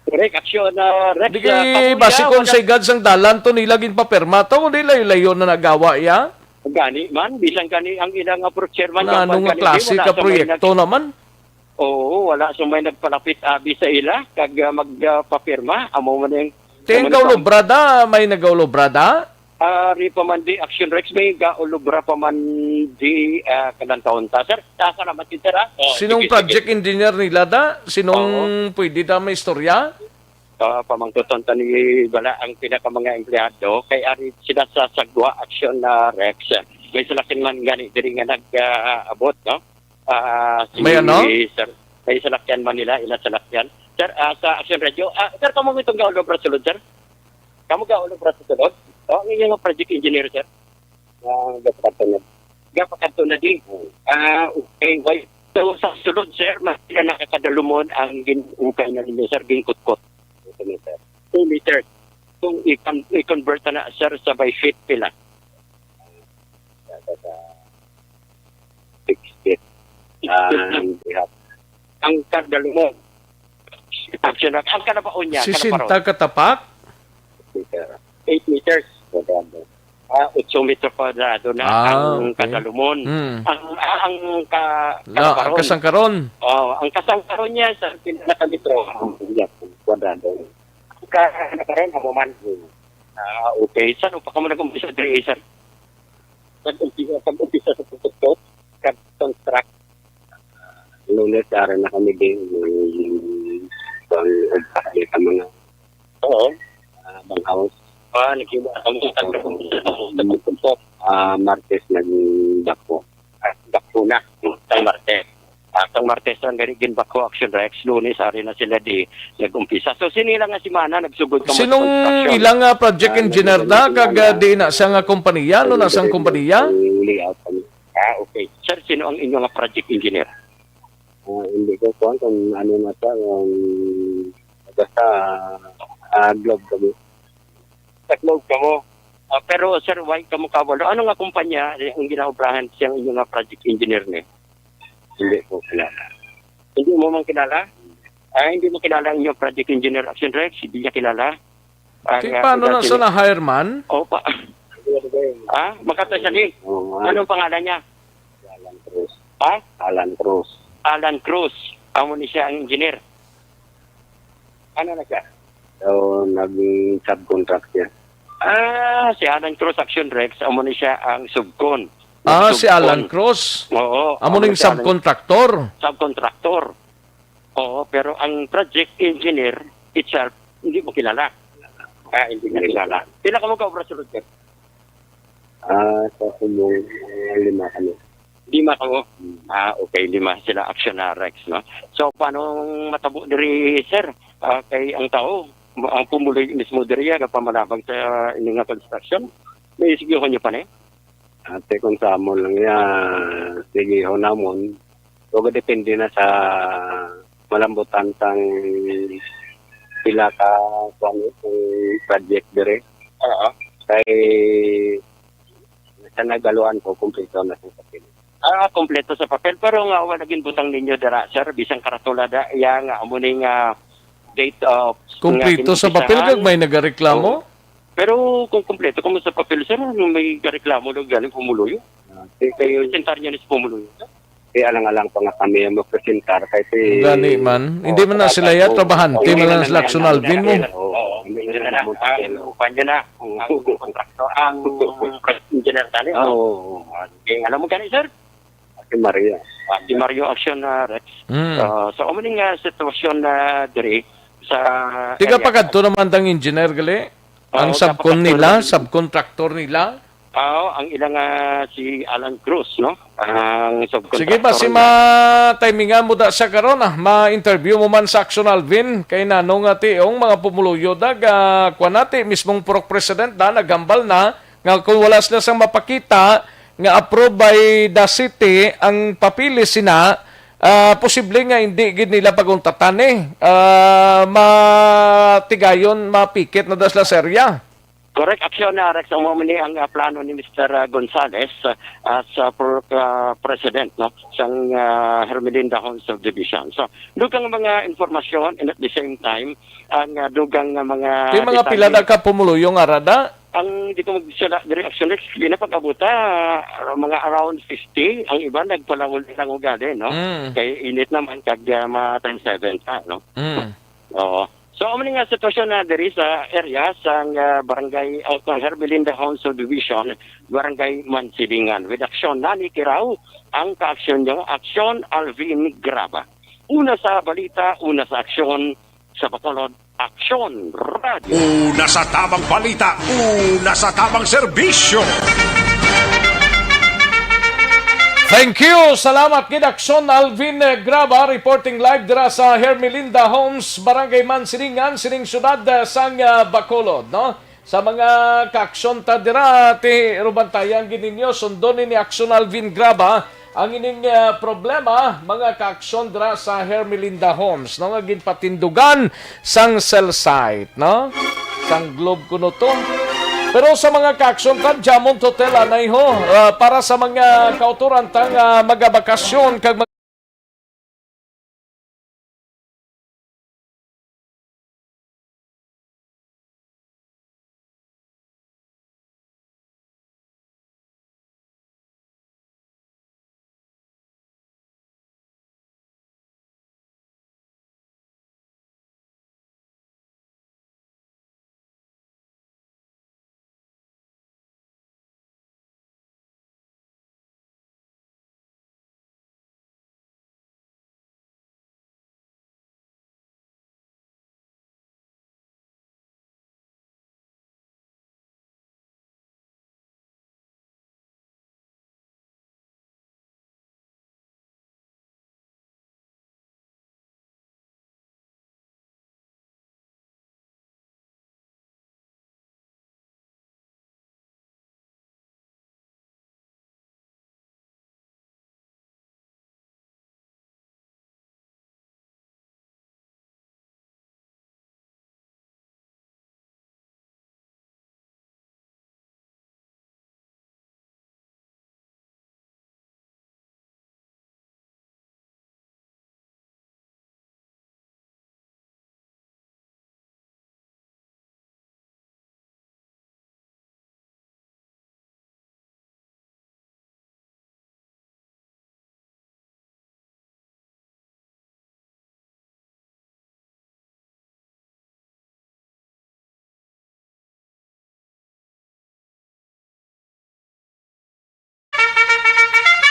Correct, action, ah, Rex, Di ah, kay kamuya, basi kung wala sa igad sang dalan to nila ginpapirma to, di layo-layo na nagawa iya. Gani man, bisan gani ang ilang, ah, procurement Na, ano company nga gani, klase wala ka sa may proyekto nag- naman? Oo, wala sa may nagpalapit abi sa ila kag, ah, magpapirma. Amo man ang Ti ang amo ni Pam- gaulobra da, may nagaulobra da? Ari pa man di Action Rex, may gaulobra pa man di, ah, kadang taon ta, sir. Ah, salamat, sir, ah. Oh, Sinong sige, sige. Project engineer nila da? Sinong Oo. Pwede da may istorya? Ah, pamangkuton ta ni bala ang pinaka mga empleyado kay ari sila sa Sagwa Action na Rex. May salakyan man gani diri nga nag-abot, no? Ah, si May ano? Sir, may salakyan man nila, ila salakyan. Sir, ah, sa Action Radio, ah, sir, kamo itong gaulobra sulod, sir? Kamo gaulobra sa sulod? Oh, ang inyong project engineer, sir? Ah, gapakadto na. Gapakadto na di. Ah, okay. Why? So, sa sulod, sir, mas sila nakakadalumon ang gin-ukay na ninyo, sir, ginkutkot. Ito na, sir. Two meters. Kung i-con-, i-convert na, sir, sa by feet, pila? Six feet. Ang ihap. Ang kadalumon. Ang kanabaon niya, Sisenta kanabaron. Ka tapak? Eight meters kwadrado. Ah, otso metro kwadrado na Ah, ang okay. Kadalumon. Hmm. Ang, ah, ang ka-, La, ang kanabaron. Kasangkaron? Oh, ang kasangkaron niya sa pinaka metro, ang kwadrado. Ang ka-, ano pa rin, ang man. Ah, okay. Saan pa kamo nag-umpisa diri, sir? Pag-umpisa, pag-umpisa sa pagtugtog, kag construct. Lunes, ara na kami din, may bang, sa mga Oo. Ah, bang house. Ah, naghiwa kami sa pagtugtog. Ah, Martes, nagdako. Ah, dako na, sa Martes. Ah, sang Martes ang gani ginbako, Action Rex, Lunes, ari na sila di nag-umpisa. So, sini lang nga semana, nagsugod ka Sinong mag-construction. Ilang, ah, project Ah, engineer na, nag-, kag, ah, nag-, di na siya nga kompanya, no, nasa nag-, kompanya? Ang layout kami. Ah, okay. Sir, sino ang inyo nga project engineer? Ah, hindi ko kuwan kung ano na siya, kung basta, ah, Globe kami. Sa Globe kamo. Ah, pero, sir, why kamo kawalo? Ano nga kumpanya ang ginaobrahan siyang inyo nga project engineer ni? Hindi ko kilala. Hindi mo man kilala? Ah, hindi mo kilala ang inyong project engineer, Action Rex? Hindi niya kilala? Ang, Ti, ah, paano na sila sa na-hire man? Opa. Ah, makatay siya ni? Oo, ah. Anong pangalan niya? Alan Cruz. Ha? Alan Cruz. Alan Cruz. Amo ni siya ang engineer. Ano na siya? So, nag-subcontract siya. Ah, si Alan Cruz, Action Rex, amo ni siya ang subcon. Ah, si Subcon. Alan Cruz? Oo, Amo amo ning si Alan. Subcontractor? Subcontractor. Oo, pero ang project engineer itself, hindi mo kilala. Ah, hindi mo kilala. Pila ka mo ka obra sulod, sir? Ah, sa sumong, ah, lima kami. Lima ka mo? Hmm. Ah, okay, lima sila, Action na Rex, no? So, paano ang matabo diri, sir? Ah, kay ang tao, ma-, ang pumuloy mismo diri, ah, nagpamalabag sa inyo nga construction. May sige ko niyo pa ni? Ate, kung sa amon lang ya, sige ho namon. So, depende na sa malambutan sang pila ka, kuwan, kung project dire. Oo. Kay sa nagaluan ko, kumpleto na sa papel. Ah, kumpleto sa papel, pero nga wala ginbutang ninyo dira, sir, bisan karatula da, iya nga amo ni nga date of Kumpleto nga sa papel, kinumpisahan. Kag may nagareklamo? Oo. Pero kung kumpleto kamo sa papel, sir, ano may gareklamo daw galing pumuluyo? Ah, di kayo Presentar niyo ni sa pumuluyo, sir. Di alang-alang pa nga kami ang magpresentar kay si Gani man. Hindi man na sila ya, trabahante man lang sila, Action Alvin mo. Oo. Hindi na, ah, ang kuwan niya na, ang kontraktor, ang engineer tani, Ah, no? Oo, oo. Ah, sige, alam mo gani, sir? Si Maria. Ah, si Mario Action, ah, Rex. Mm. Ah, so, amo ni nga sitwasyon na diri sa Tiga area. pa kadto naman tang engineer, gali? Ang Oo, subcon nila, subcontractor nila? Oo, ang ilang, ah, si Alan Cruz, no? Ang Sige ba, subcontractor si na ma-timingan mo da sa karon, ah, ma-interview mo man sa Action Alvin, kay nano nga tiong mga pumuluyo da, ga, kwan nati, mismong Purok President na naghambal na nga kung wala sila sang mapakita nga approved by the city ang papeles sina, ah, posible nga hindi gid nila paguntatan ni, ah, matigayon, mapikit na da sila sa area. Correct, Action, ah, Rex, amo man ni ang, ah, plano ni Mister, ah, Gonzales, ah, as, ah, pro-, ah, president, no, sang, ah, Hermelinda Home Subdivision. So, dugang mga informasyon, and at the same time, ang, ah, dugang nga mga Di mga pila detalye. Da ka pumuluyo nga ara da? Ang di ko magsala diri, Action, Rex, di na pag-abuta, ah, mga around fifty, ang iba nagpalawol lang ugali, no? Mm. Kay init naman kag, ah, ma-time seven pa, no? Mm. Oo. So, amo ni nga sitwasyon na diri sa area sang, ah, barangay, o sa Hermelinda Home Subdivision, Barangay Mansilingan. With aksyon, nani kiraw ang kaaksyon nyo, Aksyon Alvin Graba. Una sa balita, una sa aksyon, sa Bacolod, Aksyon Radio. Una sa tamang balita, una sa tamang serbisyo. Thank you. Salamat gid, Aksyon Alvin, eh, Graba, reporting live dira sa Hermelinda Homes, Barangay Mansilingan, sining syudad, eh, sang, eh, Bacolod, no? Sa mga kaaksyon ta dira, ti rubantayan gid ninyo, sundon ni Aksyon Alvin Graba ang ining, eh, problema, mga kaaksyon dira sa Hermelinda Homes, no? Nga ginpatindugan sang cell site, no? Sang Globe kuno to. Pero sa mga kaaksyon kan Diamond Hotel, anay ho, ah, para sa mga kautoran ta nga magabakasyon kag mag-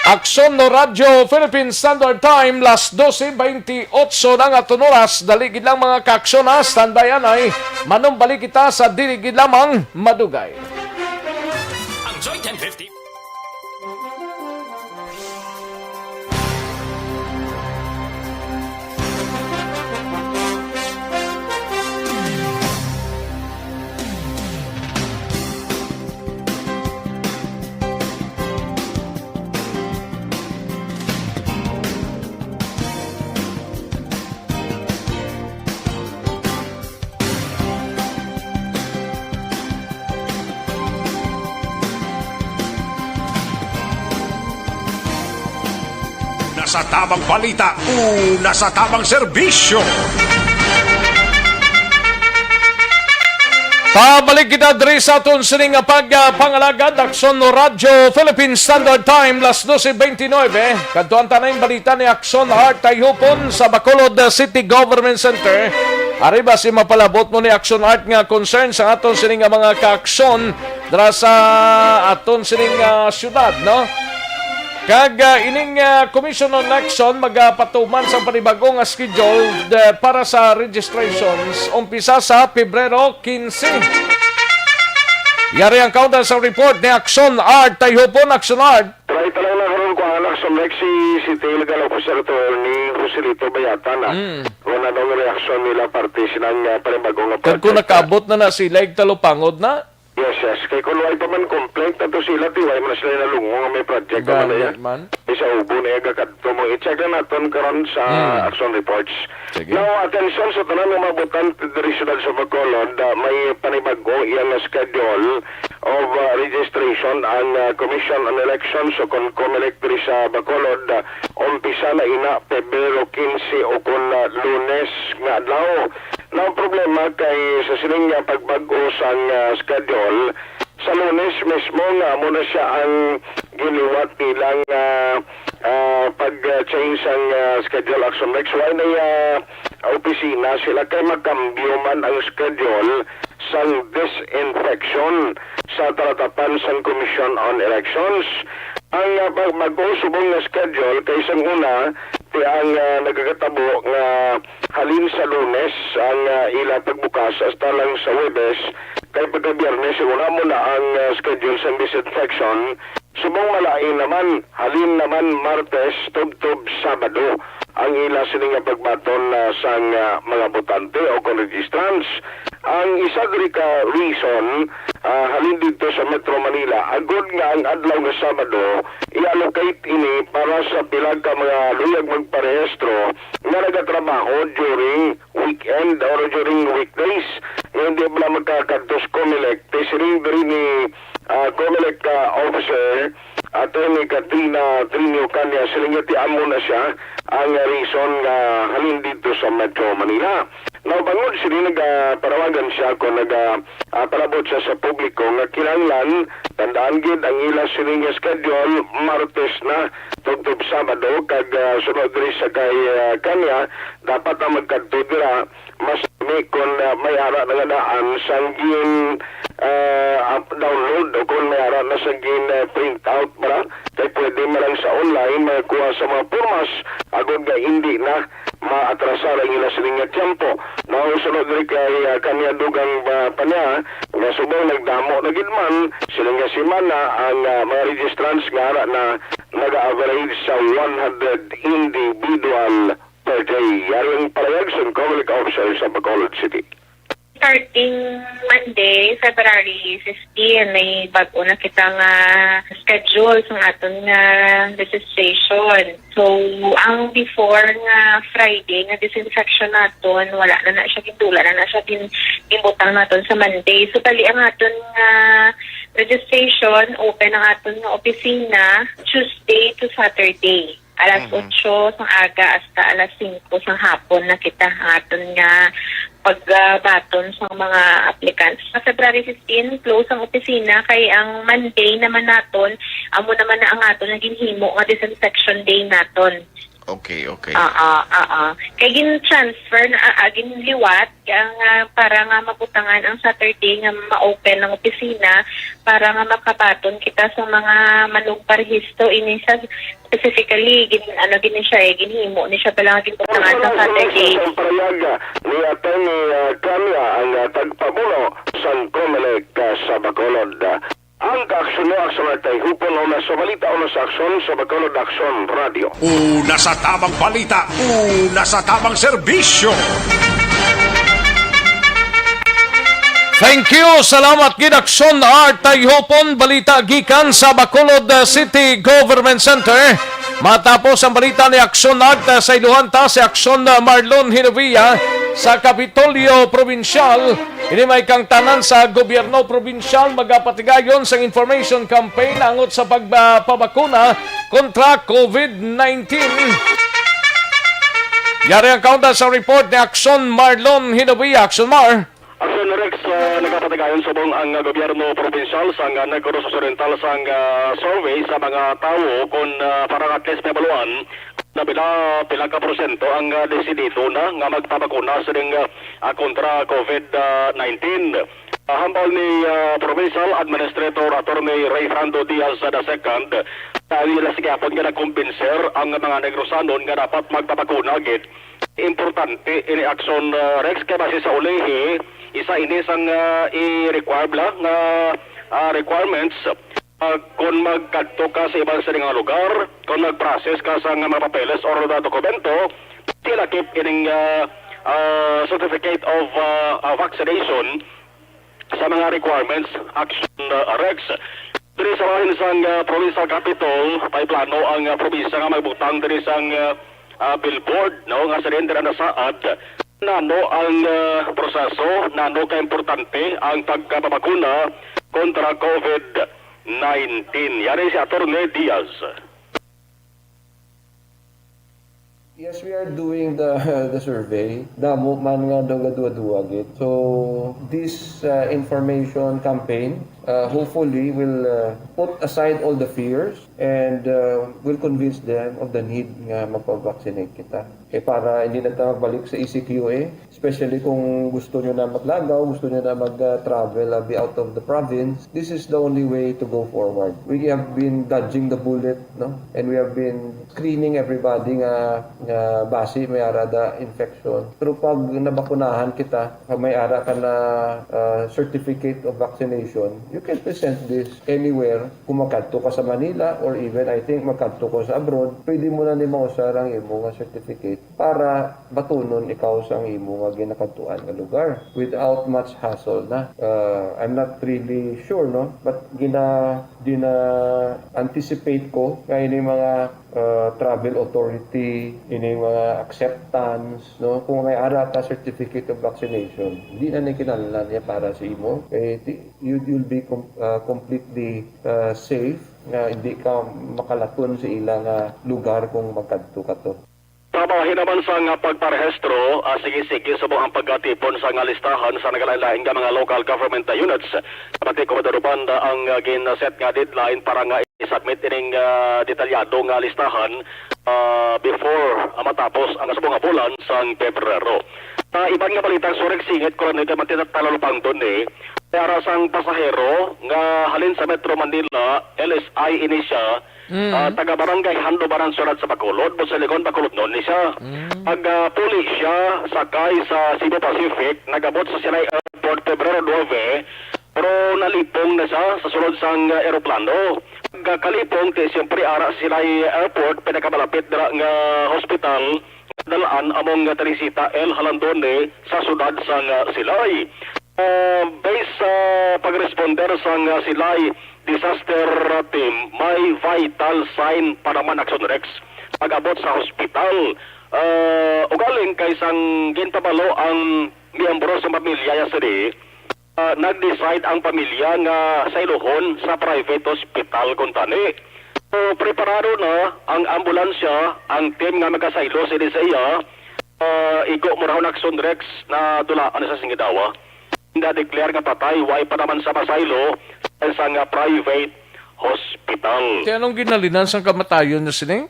Aksyon no Radyo Philippine Standard Time, las doce veintiocho na nga aton oras. Dali gid lang, mga kaaksyon, ha. Standby anay. Manumbalik kita sa dili gid lamang madugay. Ang Joy ten fifty. Una sa tamang balita, una sa tamang serbisyo. Pabalik kita diri sa aton sini nga pag, ah, pangalagad, Aksyon Radyo Philippine Standard Time, las doce veintinueve. Kadtuan ta na ang balita ni Aksyon Art Tayhupon sa Bacolod City Government Center. Ari ba si mapalabot mo ni Action Art nga concern sa aton sining nga mga kaaksyon dira sa aton sining, ah, syudad, no? Kag, ah, ining, ah, Commission on Election magapatuman sa panibag-o nga schedule, eh, para sa registrations umpisa sa Pebrero quince. Yari ang kaunta sa report ni Action Art. Tayhupon, Action Art. Try ta lang na karon ko ang anak sa Mexi City Legal Officer Attorney Joselito Bayata na. Mm. Kung anong reaksyon nila parte silang, ah, panibago nga Kag kung project, ah. Nakaabot na na sila, igtalupangod na? Yes, yes. Kay kung wala pa man complaint na to sila, ti wala man sila nalungo nga may project Gani man na yan. Man. Isa ubo na yung kakadto mo. I-check na naton karon sa Mm. action reports. Sige. Now, attention sa tanan nga mga botante diri siyudad sa Bacolod, ah, may panibag-o iyang schedule of, ah, registration ang, ah, Commission on Elections o kon COMELEC diri sa Bacolod. Ah, umpisa na ina Pebrero quince o kon, ah, Lunes nga adlaw. Now, ang problema kay sa sining nga pagbag-o sang, ah, schedule, sa Lunes mismo nga amo na siya ang giliwat nilang, ah, ah, pag-change sang, ah, schedule, Action Rex. Why na, ah, opisina sila kay makambyo man ang schedule sang disinfection sa talatapan sang Commission on Elections. Ang, ah, pag-, bag-o subong nga schedule kay sang una, ti ang, ah, nagakatabo nga halin sa Lunes ang, ah, ila pagbukas hasta lang sa Huwebes, kay pagka Biyernes siguro mo na ang, ah, schedule sang disinfection. Subong malain naman, halin naman Martes tubtob Sabado ang ila sini nga pagbaton, ah, sang, ah, mga botante o kon registrants. Ang isa diri ka reason, ah, halin didto sa Metro Manila, agod nga ang adlaw nga Sabado i-allocate ini para sa pila ka mga luyag magparehistro nga nagatrabaho during weekend or during weekdays nga hindi bala magkakadto sa COMELEC. Kay siring diri ni, ah, COMELEC, ah, officer, Attorney Katrina Trinio Canya, siling nga ti amo na siya ang reason nga halin didto sa Metro Manila. Now, bangod sini nagapanawagan siya kung naga, ah, palabot siya sa publiko nga kinahanglan tandaan gid ang ila sining nga schedule, Martes na tubtob Sabado, kag, ah, sunod diri sa kay, ah, Canya, dapat na magkadto dira mas lami kon, ah, may ara na nga daan sang gin, ah, up-, download o kon may ara na sang gin, ah, print out ba? Kay pwede man lang sa online makakuha sa mga pormas agod nga hindi na maatrasar ang ila sining nga tiyempo. Now, sunod diri kay, ah, Canya, dugang, ah, pa niya nga subong nagdamo na gid man sini nga semana ang, ah, mga registrants nga ara na naga-average sa one hundred individual per day. Yari ang palayag sang COMELEC officer sa Bacolod City. Starting Monday, February fifteen, may bag-o na kita nga schedule sa aton nga registration. So, ang before nga Friday nga disinfection naton, wala na na siya gintula, na na siya gin-, ginbutang naton sa Monday. So, bali ang aton nga registration, open ang aton nga opisina Tuesday to Saturday. Alas Mhm. otso sang aga hasta alas singko sang hapon na kita ang aton nga pagbaton sa mga applicants. Sa February fifteen, close ang opisina, kay ang Monday naman naton, amo naman na ang aton nga ginhimo nga disinfection day naton. Okay, okay. Oo, oo. Kay gin-transfer na, ah, ah, ginliwat ang, ah, para nga mabutangan ang Saturday nga ma-open ang opisina para nga makabaton kita sa mga manugparehisto ini sa specifically, gin-, ano, gini siya, eh, ginhimo ni siya pala nga ginbutangan sa Saturday. Ang parayag ni Attorney, ah, Camia, ang, ah, tagpamuno sang COMELEC, ah, sa Bacolod. Ang kaaksyon mo, Aksyon Art, ay hupon una sa balita, una sa aksyon sa Bacolod Aksyon Radio. Una sa tamang balita, una sa tamang serbisyo. Thank you. Salamat gid, Aksyon Art, ay hupon balita gikan sa Bacolod, uh, City Government Center. Matapos ang balita ni Aksyon Art, uh, sa iluhan ta si Aksyon, uh, Marlon Hinovia sa Kapitolyo Provincial. Ini may kangtanan sa gobyerno probinsyal magapatigayon sang information campaign angot sa pagpabakuna kontra COVID nineteen. Yari ang kaunta sa report ni Aksyon Marlon Hinovia. Aksyon Mar. Aksyon Rex, ah, nagapatigayon subong ang gobyerno probinsyal sang, ah, Negros Occidental sang, ah, survey sa mga tawo kon, ah, para at least mabaluan Na pila, pila ka porsyento ang, ah, desidido na nga magpabakuna sining, ah, ah, kontra COVID nineteen. Ah, hambal ni, ah, Provincial Administrator Attorney Rayfrando Diaz the second, sa ila sa gihapon nga nakumbinser ang mga Negrosanon nga dapat magpabakuna gid. Importante ini aksyon, ah, Rex, kay base sa ulihi, isa ini sang, ah, i-require bala nga, ah, requirements, ah, kon magkadto ka sa iban sa nga lugar, kon mag-process ka sa nga mga papeles or na dokumento, tilakip ining, ah, ah, certificate of, ah, ah, vaccination sa mga requirements, action, uh, Rex. Diri sa bahin sang, uh, provincial capitol, may plano ang, uh, probinsya nga magbutang diri sang, uh, uh, billboard, no, nga sa dira nasaad. Nano ang, uh, proseso, nano ka importante ang pagkapabakuna kontra COVID nineteen? Yari si Attorney Diaz. Yes, we are doing the the survey. Damo man nga nagaduwa-duwa gid. So, this, uh, information campaign, uh, hopefully will, uh, put aside all the fears and, uh, will convince them of the need nga magpa-vaccinate kita. Kay para hindi na ta magbalik sa E C Q A, especially kung gusto nyo na maglagaw, gusto nyo na mag, uh, travel, uh, be out of the province, this is the only way to go forward. We have been dodging the bullet, no? And we have been screening everybody nga, nga basi may ara da infection. Pero pag nabakunahan kita, may ara ka na, uh, certificate of vaccination, you can present this anywhere. Kung magkadto ka sa Manila or even, I think, magkadto ka sa abroad, pwede mo na ni mausar ang imo nga certificate para batunon ikaw sa ang imo nga ginakadtuan nga lugar without much hassle na. Uh, I'm not really sure, no? But gina-, gina-anticipate ko nga ini mga, uh, travel authority, ini mga acceptance, no? Kung may ara ka certificate of vaccination, di na ni kinahanglan niya para sa imo. Eh, di, you, you'll be com-, uh, completely, uh, safe nga hindi ka makalaton sa ila nga lugar kung magkadto ka to. Sa bahin naman sang pagparehistro, ah, sige-sige subong ang pagkatipon sa nga listahan sa nagalain-lain nga mga local government units. Sa Batico, Maduro Banda ang, ah, gin-set nga deadline para nga i-submit ining, ah, detalyado nga listahan, ah, before, ah, matapos ang subong nga bulan sang Pebrero. Sa iban nga balita, Rex, singit ko lang ni kay Martin at Talal Pangdon ni, para sang pasahero nga halin sa Metro Manila, L S I ini siya, Mm. ah, taga Barangay Handubaran, Syudad sa Bacolod, Bonsilingon, Bacolodnon ni siya. Mm. Pag, ah, puli siya, sakay sa Cebu Pacific, nag-abot sa Silay Airport, Pebrero nuebe, pero nalipong na siya sa sulod sang, ah, eroplano. Pagkalipong, ti siyempre, ara sa Silay Airport, pinakamalapit dira nga hospital, dalaan among nga Teresita L. Halandone sa siyudad sang, ah, Silay. Ah, based sa pag-responder sang, ah, Silay Disaster Team, may vital sign pa naman, Action Rex, pag-abot sa hospital. Ah, ugaling kay sang ginpabalo ang miyembro sa pamilya ya sini, ah, nag-decide ang pamilya nga saylohon sa private hospital kuntani. So, preparado na ang ambulansya, ang team nga magasaylo sini sa iya, ah, igo mo rahon, Action Rex, na dulaan sa Singidawa. Na-declare nga patay, way pa naman sa masaylo sa isang, ah, private hospital. Kaya anong ginhalinan sang kamatayon niya sini?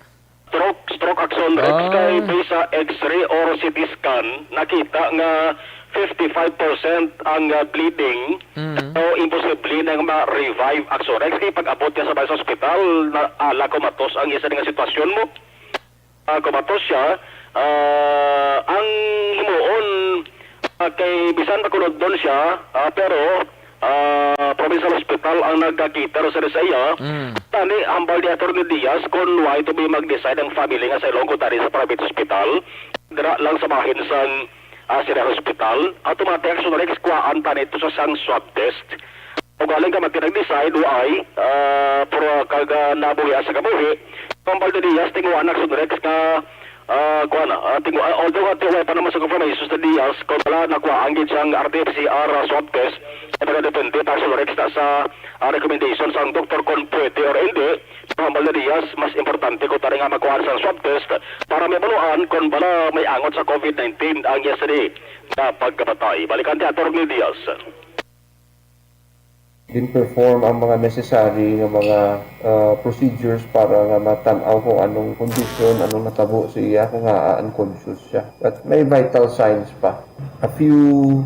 Stroke, stroke, Action Rex, Ah. kay based sa X-ray or C T scan, nakita nga fifty-five percent ang, ah, bleeding. Mm. So, imposible na nga ma-revive, Action Rex. Kay pag-abot niya sa, sa ospital, na, ala, kumatos ang isa nga sitwasyon mo. Ah, kumatos siya. Ah, ang himuon, ah, kay bisan Bacolodnon siya, ah, pero, ah, provincial hospital ang nagka-cater sa, sa iya. Mm. Tani, hambal ni Attorney Diaz, kung why to be mag-decide ang family nga sa Ilonggo tani sa private hospital, dira lang sa bahin sang, ah, Silay Hospital, automatic, Action Rex, kuhaan tani to sa sang swab test. Ugaling ka magkinag-decide, why, ah, pero kag, ah, nabuhi sa kabuhi, hambal ni Diaz, tinguhaan, Action Rex, nga ah, kuwan, ah, tingu-, ah, although nga tiwala pa naman sa confirmation sa Diaz, kung wala nakuha ang gid siyang R T P C R, ah, swab test, ay nagadepende pa sa Rex na sa, ah, recommendation sang doktor kung pwede or hindi. Pero hambal ni Diaz, mas importante ko tani nga makuha sa swab test para mabaluan kung bala may angot sa COVID nineteen ang iya sini nga pagkamatay. Balikan ti Attorney Diaz. Din-perform ang mga necessary nga mga, ah, procedures para nga matan-aw kung anong kondisyon, anong natabo sa iya, kung nga unconscious siya. At may vital signs pa. A few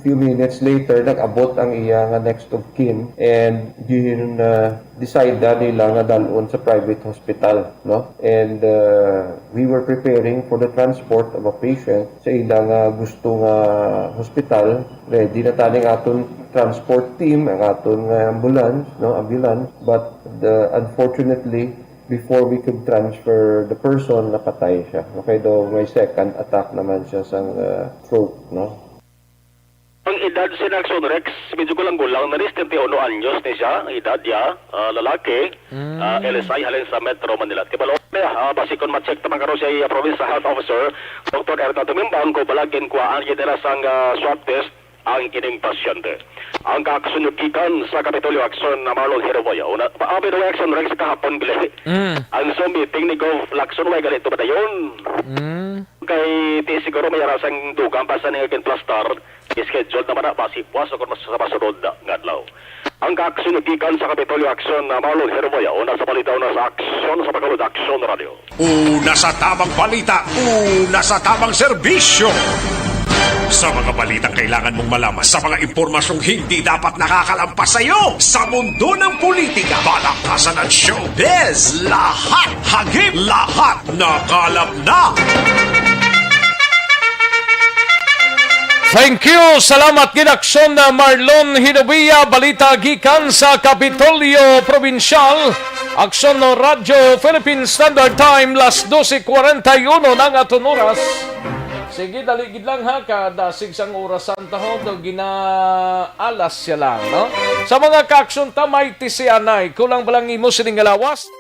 few minutes later, nag-abot ang iya nga next of kin, and gin, ah, decide na nila nga dalon sa private hospital, no? And, ah, we were preparing for the transport of a patient sa ila nga gusto nga hospital. Ready na tani ang aton transport team, ang aton nga ambulance, no, ambulance. But the, unfortunately, before we could transfer the person, napatay siya. Okay, daw may second attack naman siya sa, ah, stroke, no? Ang edad si Nagson Rex, medyo gulang-gulang na rin, setenta y uno anyos ni siya, ang edad niya, ah, lalaki, Mm. ah, L S I, halin sa Metro Manila. Tibalon, ah, basi kon ma-check naman karon siya, ah, Provincial Health Officer, Doktor Erna Tumimbang, kung balag ginkuhaan gid nila sang, ah, swab test ang ining pasyente. Ang kaaksyon gikan sa Kapitolyo Aksyon na Marlon Hiroboya. Una, pa, ah, by the way, Aksyon Rex, kahapon gali. Mm. Ang Zoom meeting ni Gov Lacson, way gali ito ba dayon? Mm. Kay ti siguro may ara sang dugang pa sa ning plastar. Scheduled naman na, basi puas o kung sa masunod na nga adlaw. Ang kaaksyon gikan sa Kapitolyo Aksyon na Marlon Herboya, una sa balita, una sa aksyon sa Bacolod Aksyon Radio. Una sa tamang balita, una sa tamang serbisyo. Sa mga balitang kailangan mong malaman, sa mga impormasyong hindi dapat nakakalampas sa iyo, sa mundo ng politika, balakasan at showbiz, lahat hagip, lahat nakalap na. Thank you. Salamat gid, Aksyon na Marlon Hinobia. Balita gikan sa Kapitolyo Probinsyal. Aksyon no Radyo Philippine Standard Time, las doce cuarenta y uno na ang aton oras. Sige, dali gid lang ha, kadasig sang orasan ta ho, daw ginaalas siya lang, no? Sa mga kaaksyon ta, may tisianay, kulang ba lang imo sining nga lawas?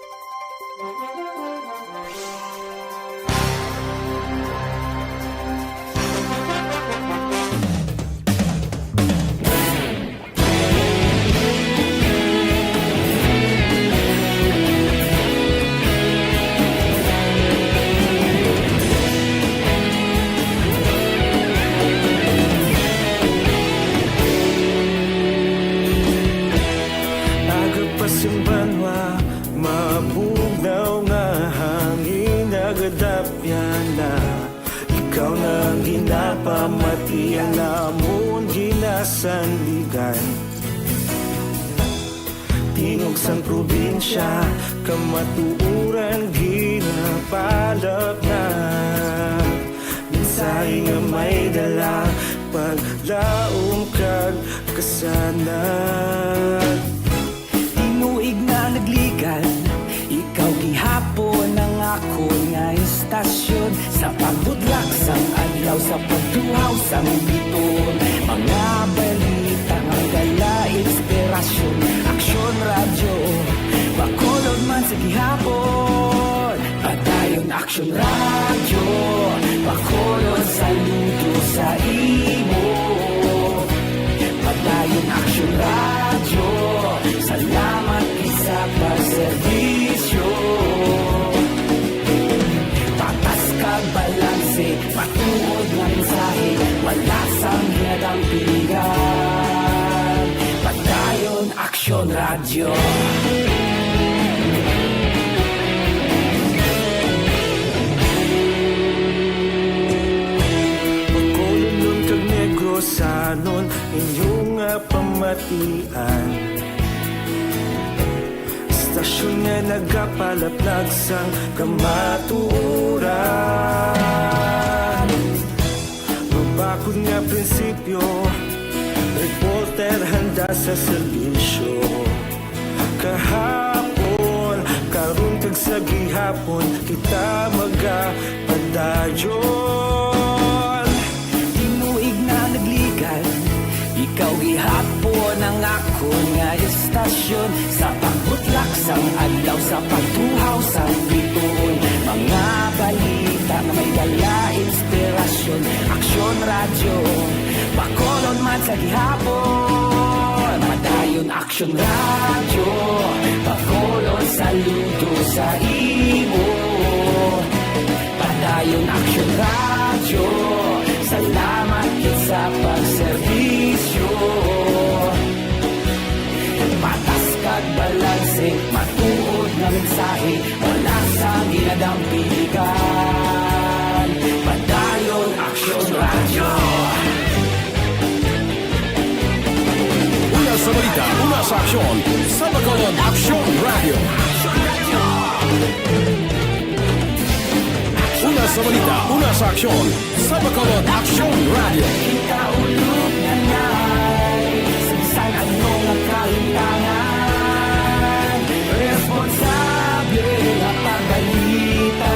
Aga pa sing banwa, mabugnaw nga hangin, nagadapyan na. Ikaw na ang ginapamati, ang amon ginasandigan. Tingog sang probinsya, kamatuoran ginapalapnag. Mensahe nga may dala, paglaom kag kasanag. Tinuig na nagligan, ikaw gihapon ang akon nga istasyon. Sa pagbudlak sang adlaw, sa pagtuhaw sang bituon, mga balita nga dala inspirasyon. Aksyon Radyo, Bacolod man sa gihapon. Padayon Aksyon Radyo, Bacolod, saludo sa imo. Padayon Aksyon Radyo, salamat gid sa pagserbisyo. Patas kag balanse, matuod nga mensahe, wala sang ginadampigan. Padayon Aksyon Radyo. Bacolodnon kag Negrosanon, inyo nga pamatian. Istasyon nga nagapalaplag sang kamatuoran. Mabakod nga prinsipyo, reporter handa sa serbisyo. Kahapon, karon kag sa gihapon, kita magapadayon. Tinuig na nagligan, ikaw gihapon ang akon nga istasyon. Sa pagbutlak sang adlaw, sa pagtuhaw sang bituon, mga balita nga may dala inspirasyon. Aksyon Radyo, Bacolod man sa gihapon. Padayon Aksyon Radyo, Bacolod, saludo sa imo. Padayon Aksyon Radyo, salamat gid sa pagserbisyo. Balanse, matuod nga mensahe, wala sa ginadampiligan. Padayon Aksyon Radyo. Una sa balita, una sa aksyon, sa Bacolod Aksyon Radyo. Una sa balita, una sa aksyon, sa Bacolod Aksyon Radyo. Kita ulog na ngay, sa bisan ano nga kahintangan, responsable nga pagbalita.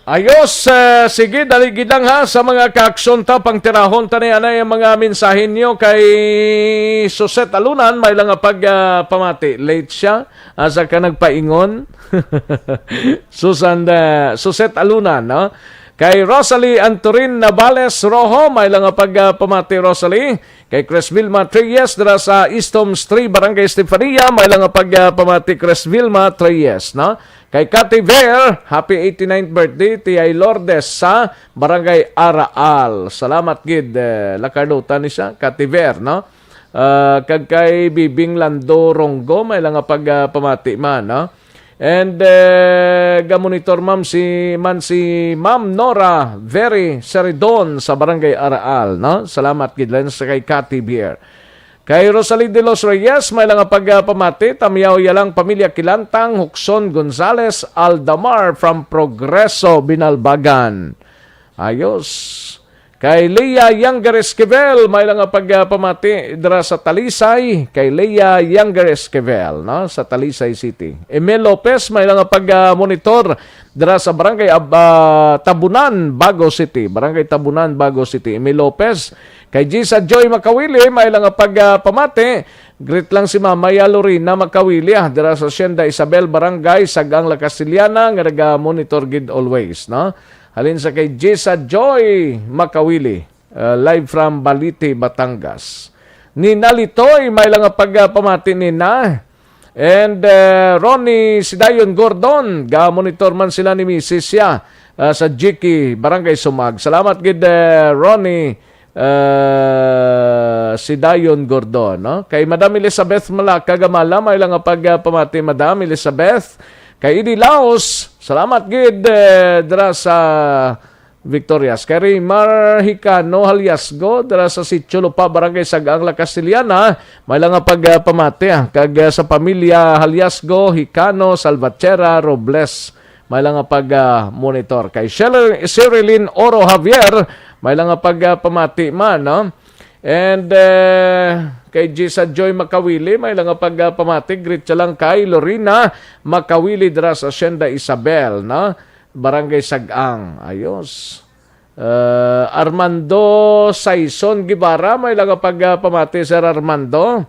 Ayos, eh, sige, dali gid lang ha, sa mga kaaksyon ta, pangtirahon ta ni anay ang mga mensahe niyo kay Suset Alunan, may lang nga pag, ah, pamati. Late siya, asa ka nagpaingon? Susan, ah, Suset Alunan, no? Kay Rosalie Antorin Navales Rojo, may lang nga pag, ah, pamati, Rosalie. Kay Chris Vilma Treyes, dira sa East Homes three, Barangay Estefania, may lang nga pag, ah, pamati, Chris Vilma Treyes, no? Kay Cathy Ver, happy eighty-ninth birthday, Tiyay Lourdes sa Barangay Araal. Salamat gid, eh, Lacarlota ni siya, Cathy Ver, no? Ah, kag kay Bibing Lando Ronggo, may lang nga pag, ah, pamati man, no? And, eh, ga-monitor, ma'am, si, man si Ma'am Nora Very Seridon sa Barangay Araal, no? Salamat gid lang sa kay Cathy Ver. Kay Rosalie de los Reyes, may lang nga pag, ah, pamati, tamyaw ya lang pamilya Kilantang, Huxon Gonzales, Aldamar from Progreso, Binalbagan. Ayos. Kay Leah Younger Esquivel, may lang nga pag, ah, pamati dira sa Talisay. Kay Leah Younger Esquivel, no, sa Talisay City. Emil Lopez, may lang nga pag, ah, monitor dira sa Barangay Ab-, ah, Tabunan, Bago City. Barangay Tabunan, Bago City. Emil Lopez. Kay Gisa Joy Makawili, may lang nga pag, ah, pamati. Greet lang si Mama ya Lorena Makawili, ah, dira sa Hacienda Isabel, Barangay Sagang La Castellana, nga naga-monitor gid always, no? Halin sa kay Gisa Joy Makawili, uh, live from Balite, Batangas. Ni Nalitoy, may lang nga pag, uh, pamati ni na. And, uh, Ronnie Sidayon Gordon, ga-monitor man sila ni misis siya, uh, sa Jiki, Barangay Sumag. Salamat gid, uh, Ronnie, uh, Sidayon Gordon, no? Kay Madam Elizabeth Malaka Gamala, may lang nga pag, uh, pamati, Madam Elizabeth. Kay Idi Laos, salamat gid, uh, dira sa Victorias. Kay Raymar Hicano Haliasgo, dira sa Sitio Lupa, Barangay Sagang La Castellana, may lang nga pag, ah, pamati, ah, kag, ah, sa pamilya Haliasgo, Hicano, Salvatierra, Robles, may lang nga pag, ah, monitor. Kay Sheryl-, Sherilyn Oro Javier, may lang nga pag, ah, pamati man, no? And, eh, kay Gisa Joy Makawili, may lang nga pag, ah, pamati. Greet siya lang kay Lorena Makawili dira sa Hacienda Isabel, no? Barangay Sagang. Ayos. Uh, Armando Saison Guevara, may lang nga pag, uh, pamati, Sir Armando.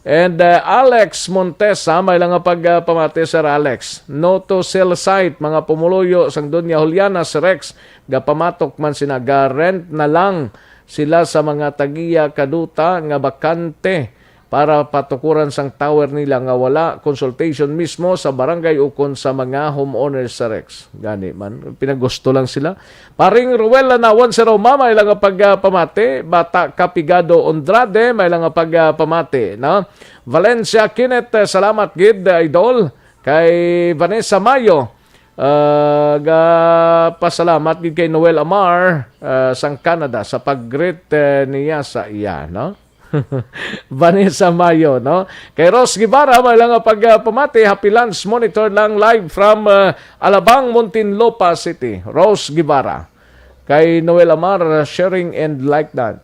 And, uh, Alex Montesa, may lang nga pag, uh, pamati, Sir Alex. No to sell site, mga pumuluyo sang Doña Juliana, Sir Rex, gapamatok man sina, ga-rent na lang sila sa mga tagiya kaduta nga bakante para patukuran sang tower nila nga wala consultation mismo sa barangay ukon sa mga homeowners sa Rex. Gani man, pinagusto lang sila. Paring Ruel Lanawan, si Roma, may lang nga pag, ah, pamati. Bata Kapigado Andrade, may lang nga pag, ah, pamati, no? Valencia Kenneth, eh, salamat gid, ah, idol. Kay Vanessa Mayo, ah, ga pasalamat gid kay Noel Amar, ah, sang Canada sa pag-greet, eh, niya sa iya, no? Vanessa Mayo, no? Kay Rose Guevara, may lang nga pag, ah, pamati, happy lunch, monitor lang live from, ah, Alabang, Muntinlupa City. Rose Guevara. Kay Noel Amar, ah, sharing and like that.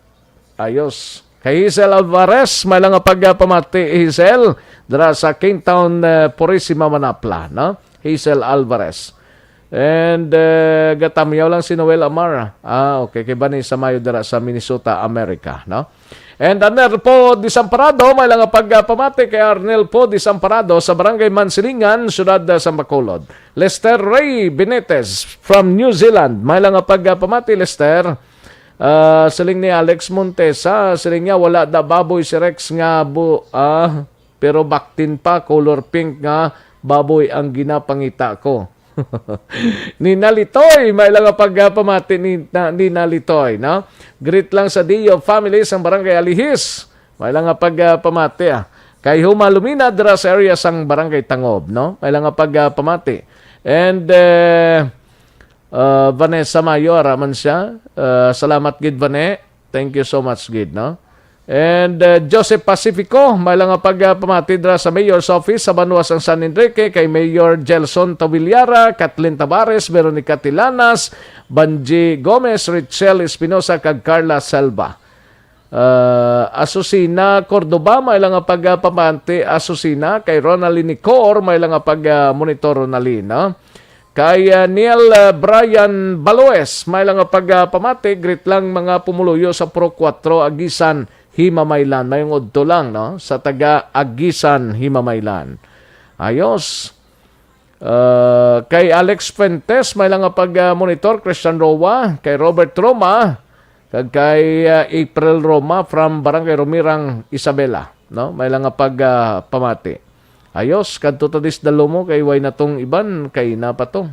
Ayos. Kay Hazel Alvarez, may lang nga pag, ah, pamati, Hazel, dira sa Kingtown, ah, Purisima, Manapla, no? Hazel Alvarez. And, eh, gatamyaw lang si Noel Amar. Ah, okay. Kay Vanessa Mayo dira sa Minnesota, America, no? And Arnel Po Desamparado, may lang nga pag, ah, pamati kay Arnel Po Desamparado sa Barangay Mansilingan, Siyudad, ah, sa Bacolod. Lester Ray Benitez from New Zealand, may lang nga pag, ah, pamati, Lester. Ah, siling ni Alex Montesa, siling niya, wala da baboy si Rex nga bu-, ah, pero baktin pa, color pink nga baboy ang ginapangita ko. Ni Nalitoy, may lang nga pag, ah, pamati ni, na, ni Nalitoy, no? Greet lang sa Dio family sang Barangay Alihis. May lang nga pag, ah, pamati, ah. Kay Huma Lumina dira sa area sang Barangay Tangob, no? May lang nga pag, ah, pamati. And, eh, ah, Vanessa Mayo, ara man siya. Ah, salamat gid, Vane. Thank you so much gid, no? And, uh, Joseph Pacifico, may lang nga pag, uh, pamati dira sa Mayor's Office sa banwa sang San Enrique, kay Mayor Gelson Tavillara, Kathleen Tavares, Veronica Tilanas, Banji Gomez, Richelle Espinosa, kag Carla Selva. Uh, Asusina Cordoba, may lang nga pag, uh, pamati, Asusina, kay Ronaldine Nicor, may lang nga pag, uh, monitor, Ronaldine, no? Kay, ah, Neil, ah, Brian Baloes, may lang nga pag, ah, pamati, greet lang mga pumuluyo sa Pro Cuatro, Agisan, Himamaylan. Mayong udto lang, no? Sa taga Agisan, Himamaylan. Ayos. Ah, kay Alex Fuentes, may lang nga pag, ah, monitor, Christian Roa, kay Robert Roma, kag kay, ah, April Roma from Barangay Romirang, Isabela, no? May lang nga pag, ah, pamati. Ayos, kadto ta dis dalomo kay way natong iban, kay na pa to.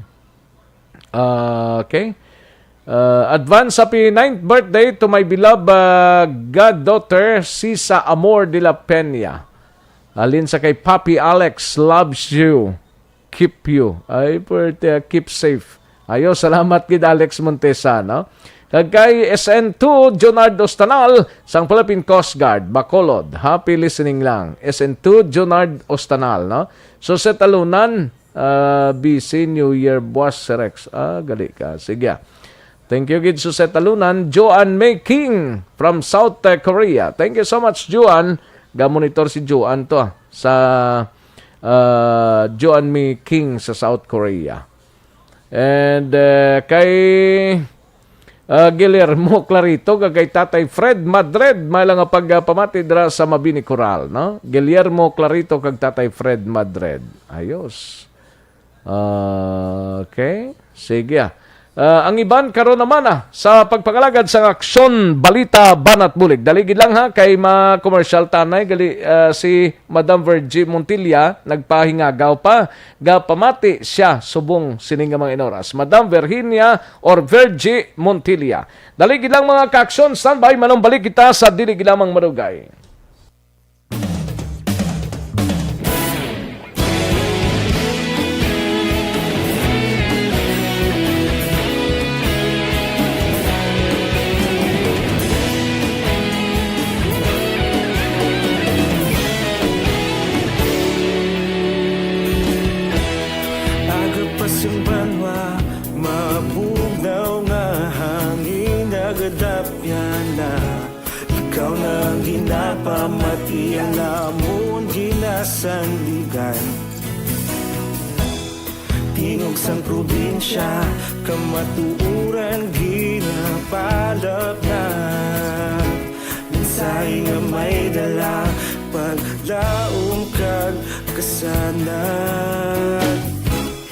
Ah, okay. Ah, advance happy ninth birthday to my beloved, ah, goddaughter, Sisa Amor de la Peña. Halin sa kay Papi Alex, loves you. Keep you. Ay, pwerte, ah, keep safe. Ayo, salamat gid, Alex Montesa, no? Kag kay S N two, Jonard Ostanal, sang Philippine Coast Guard, Bacolod. Happy listening lang. S N two, Jonard Ostanal, no? Suse Talunan, ah, busy New Year, Boss Rex. Ah, gali ka. Sige, ah. Thank you gid, Suse Talunan. Joan May King from South, uh, Korea. Thank you so much, Joan. Ga-monitor si Joan to, ah, sa, uh, Joan May King sa South Korea. And, uh, kay, uh, Guillermo Clarito, kag kay Tatay Fred Madrid, may lang nga pag, uh, pamati dira sa Mabini Coral, no? Guillermo Clarito kag Tatay Fred Madrid. Ayos. Ah, okay. Sige, ah. Ah, ang iban karon naman, ah, sa pagpangalagad sang Aksyon Balita Banat Bulig. Dali gid lang, ha, kay ma-commercial tanay gali, ah, si Madam Virgie Montilla nagpahingagaw pa, gapamati siya subong sini nga mga inoras. Madam Virginia or Virgie Montilla. Dali gid lang, mga ka-aksyon, standby, manumbalik kita sa dili gid lamang madugay. Aga pa sang banwa, mabugnaw nga hangin nagadapyan na. Ikaw na ang ginapamati, ang amon ginasandigan. Tingog sang probinsya, kamatuoran ginapalapnat. Mensahe nga may dala, paglaom kag kasanag.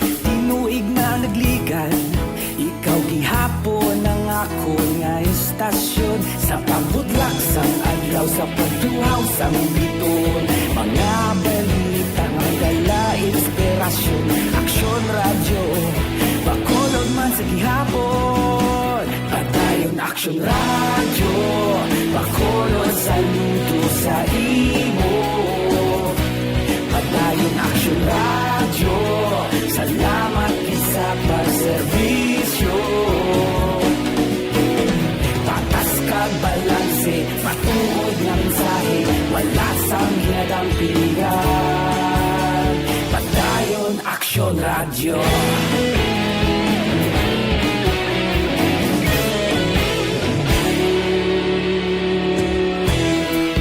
Tinuig na nagligan, ikaw gihapon ang akon nga istasyon. Sa pagbutlak sang adlaw, sa pagtuhaw sang biton, mga balita nga may dala inspirasyon. Aksyon Radyo, Bacolod man sa gihapon. Padayon Aksyon Radyo, Bacolod, saludo sa imo. Padayon Aksyon Radyo, salamat gid sa pagserbisyo. Patas kag balanse, matuod nga mensahe, wala sang ginadampigan. Padayon Aksyon Radyo.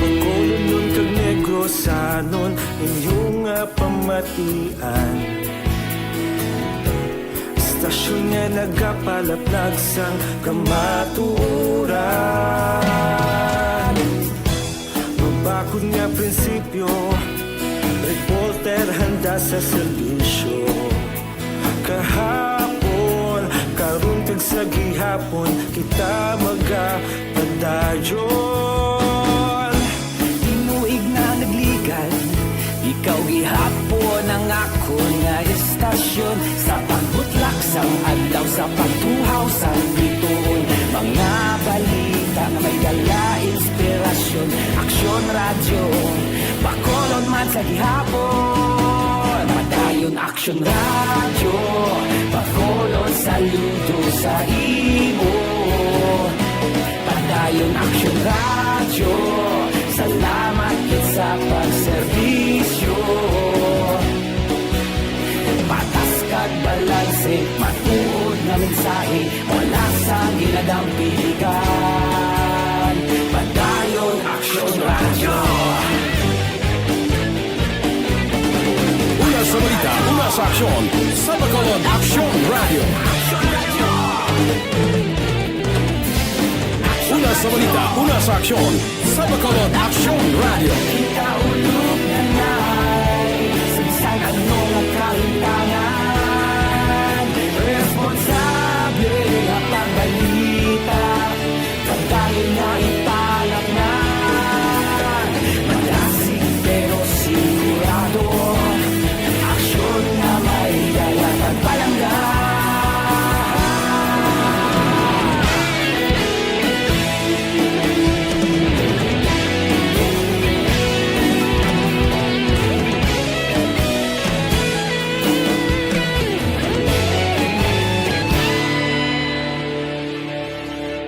Bacolodnon kag Negrosanon, inyo nga pamatian. Istasyon nga nagapalaplag sang kamatuoran. Mabakod nga prinsipyo, reporter handa sa serbisyo. Kahapon, karon kag sa gihapon, kita magapadayon. Tinuig na nagligan, ikaw gihapon ang akon nga istasyon. Sa pagbutlak sang adlaw, sa pagtuhaw sang bituon, mga balita nga may dala inspirasyon. Aksyon Radyo, Bacolod Sa gihapon, Padayon Aksyon Radyo, Bacolod, saludo sa imo. Padayon Aksyon Radyo, salamat gid sa pagserbisyo. Patas kag balanse, matuod nga mensahe, wala sang ginadampigan. Padayon Aksyon Radyo. Una sa balita, una sa aksyon, sa Bacolod Aksyon Radyo. Una sa balita, una sa aksyon, sa Bacolod Aksyon Radyo. Ikaulo na na'y sa bisan ano nga kahintangan, responsable nga pagbalita, pagdayon nga ipalatnan. Malasig pero sigurado, aksyon nga may dala kag palangga.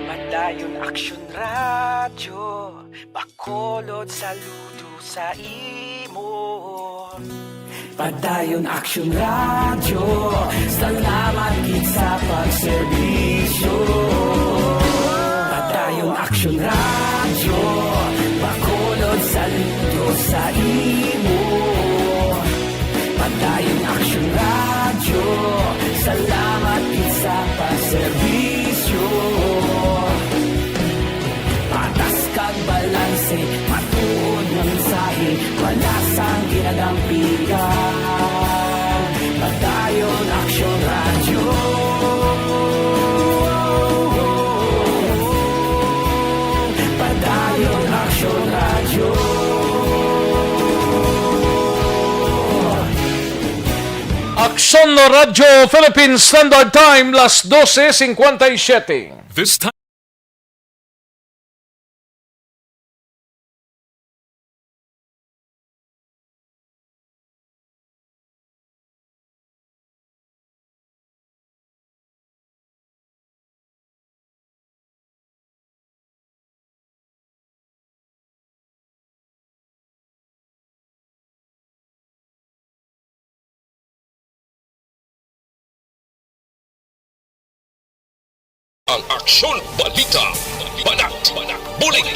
Padayon Aksyon Radyo, Bacolod, saludo sa imo. Padayon Aksyon Radyo, salamat gid sa pagserbisyo. Padayon Aksyon Radyo, Bacolod, saludo sa imo. Padayon Aksyon Radyo, salamat gid sa pagserbisyo. Patas kag balanse, matuod nga mensahe, wala sang ginadampigan. Padayon Aksyon Radyo. Padayon Aksyon Radyo. Aksyon Radyo Philippine Standard Time, las doce cincuenta y siete. This time. Ang Aksyon Balita, Banat, Bulig.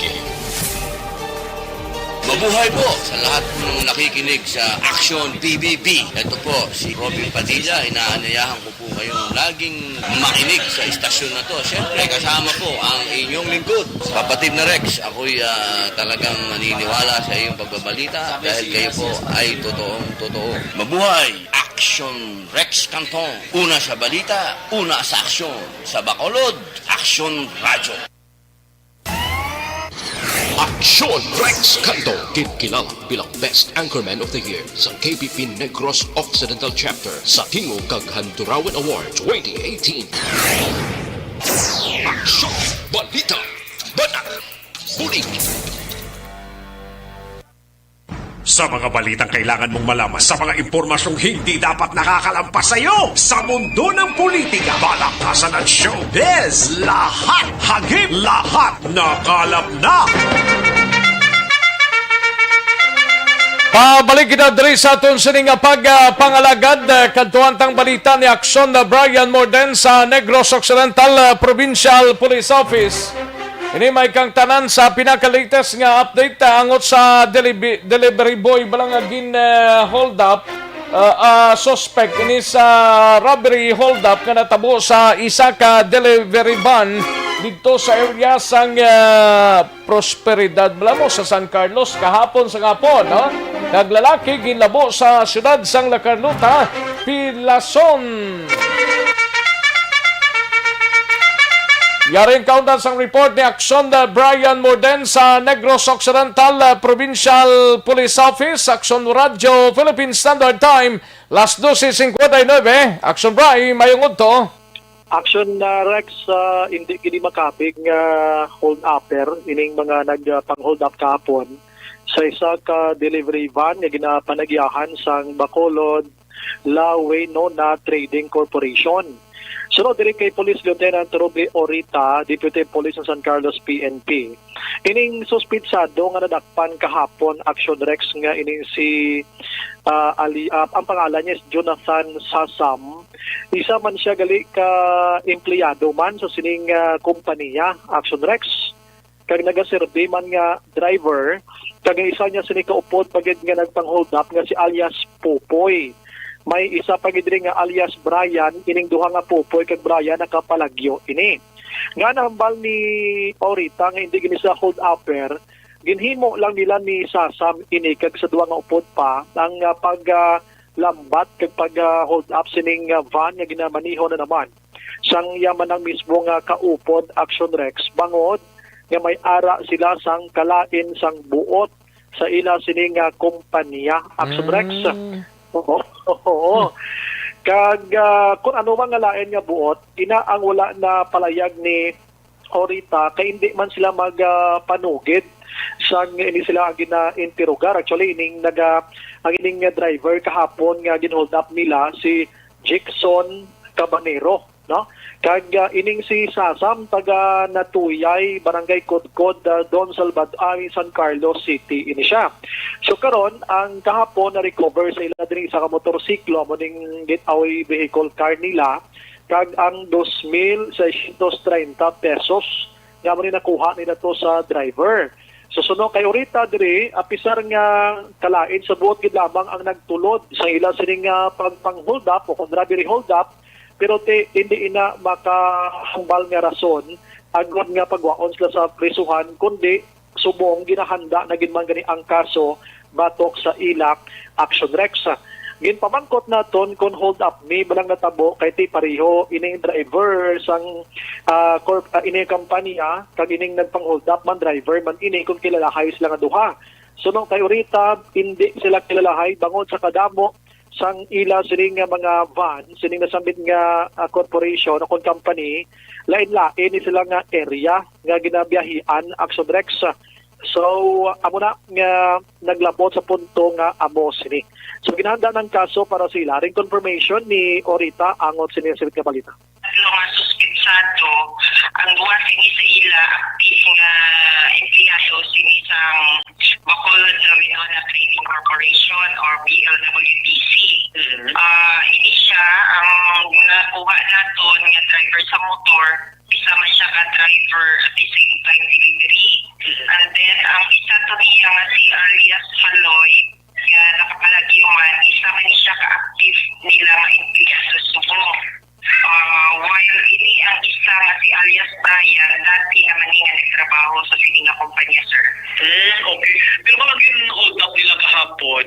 Mabuhay po sa lahat ng nakikinig sa Aksyon P B B. Ito po si Robin Padilla. Inaanyayahan ko po kayong laging makinig sa istasyon na to. Siyempre, kasama po ang inyong lingkod, Kapatid na Rex. Ako'y, ah, talagang naniniwala sa iyong pagbabalita dahil kayo po ay totoong totoo. Mabuhay! Aksyon Rex Canton. Una sa balita, una sa aksyon. Sa Bacolod, Aksyon Radyo. Aksyon Rex Canton, kinkilala bilang Best Anchorman of the Year sa K P P Negros Occidental Chapter sa Tingog kag Handurawan Award twenty eighteen. Aksyon, balita, banat, bulig. Sa mga balitang kailangan mong malaman, sa mga impormasyong hindi dapat nakakalampas sa iyo, sa mundo ng politika, balakasan at showbiz, lahat hagip, lahat nakalap na. Pabalik kita diri sa aton sini nga pag, ah, pangalagad, ah, kadtuan tang balita ni Aksyon, ah, Brian Morden sa Negros Occidental, ah, Provincial Police Office. Ini may kang tanan sa pinaka-latest nga update, ah, angot sa delibi-, delivery boy bala nga gin, ah, hold up, ah, ah, suspect ini sa robbery hold up nga natabo sa isa ka delivery van didto sa area sang, ah, Prosperidad bala mo sa San Carlos kahapon sa hapon, no? Kag lalaki ginlabo sa siyudad sang La Carlota, Pilason. Yari ang kaundan sang report ni Aksyon, uh, Brian Morden sa Negros Occidental, uh, Provincial Police Office, Aksyon Radyo, Philippine Standard Time, las doce cincuenta y nueve. Aksyon Bri, mayong udto. Aksyon, uh, Rex, uh, hindi gini makapig nga hold-upper, ining mga nag, uh, pang-hold up kahapon. sa isa ka delivery van nga ginapanagyahan sang Bacolod Lawenona Trading Corporation. Sunod diri kay Police Lieutenant Ruby Orita, Deputy Police sa San Carlos P N P. Ining suspitsado nga nadakpan kahapon, Action Rex, nga ining si, ah, ali-, ah, ang pangalan niya is Jonathan Sasam. Isa man siya gali ka empleyado man sa sining, ah, kompanya, Action Rex, kag nagaserbi man nga driver, kag ang isa niya sini kaupod pa gid nga nagpang-hold up nga si alias Popoy. May isa pa gid diri nga alias Brian, ining duha nga Popoy kag Brian nakapalagyo ini. Nga nahambal ni Orita nga hindi gini sila hold upper, ginhimo lang nila ni Sasam ini kag sa duha nga upod pa ang, ah, pag, ah, lambat kag pag, ah, hold up sining, ah, van nga ginamaneho na naman sang iya man ang mismo nga kaupod, Action Rex, bangod nga may ara sila sang kalain sang buot sa ila sini nga kompanya, Action Rex. Mm. Oo, oo. Kag, ah, kung ano man nga lain nga buot, ina ang wala na palayag ni Orita, kay hindi man sila mag, ah, panugid sang ini sila ang gina-interrogar. Actually, ining naga-, ang ining nga driver kahapon nga gin-hold up nila, si Jackson Cabanero, no? Kag, ah, ining si Sasam, taga Natuyay, Barangay Kudkod, ah, Don Salvador, ah, San Carlos City ini siya. So karon, ang kahapon na-recover sa ila diri isa ka motorsiklo, amo ning getaway vehicle car nila, kag ang dos mil seiscientos treinta pesos nga amo ni nakuha nila to sa driver. So suno kay Orita diri, apisar nga kalain sa buot gid lamang ang nagtulod sa ila sining, ah, pagpang-hold up o kon robbery hold up, pero ti, hindi ina makahambal nga rason agod nga pagwaon sila sa prisuhan, kundi subong ginahanda na gid man gani ang kaso batok sa ila, Action Rex. Ginpamangkot naton kon hold up ni balang natabo kay ti pareho ining driver sang, ah, corp-, ah, ining kampanya kag ining nagpang-hold up man driver man ini kon kilalahay sila nga duha. Suno kay Orita, hindi sila kilalahay bangod sa kadamo sang ila sining nga mga van, sining nasambit nga, ah, corporation o kon company, lain-lain ni sila nga area nga ginabiyahian, Action Rex. So, amo na nga naglabot sa punto nga amo sini. So, ginahanda ng kaso para sa ila. Ring confirmation ni Orita angot sini nga sibit nga balita. Tatlo nga suspitsado, ang duha sini sa ila aktibo nga empleyado sini sang Bacolod Lawenona Trading Corporation or B L W T C. Mhm. Ah, ini siya ang nakuha naton nga driver sa motor, isa man siya ka driver at the same time delivery. Mhm. And then, ang isa to niya nga si alias Haloy, nga nakapalagyo man, isa man siya ka active nila nga empleyado subong. Ah, while ini ang isa nga si alias Brian, dati naman ni nga nagtrabaho sa sini nga kumpanya, sir. Hmm, okay. Pero mga gin-hold up nila kahapon,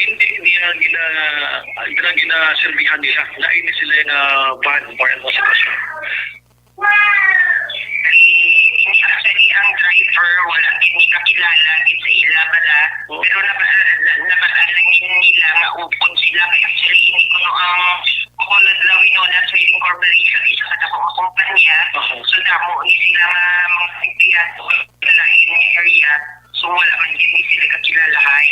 hindi niya gina-, gina-, ginaserbihan nila. Lain ni sila nga van, or ano sitwasyon. Actually, ang driver, wala gid ni kakilala gid sa ila bala. Oh. Pero naba-, na-, nabal-an lang gid nila nga upod sila. Kay actually, ini kuno ang Bacolod Lawenona Trading Corporation, isa ka dako nga kumpanya. Aha. So, damo ni sila nga mga empleyado sa lain nga area. So, wala man gid ni sila kakilalahay.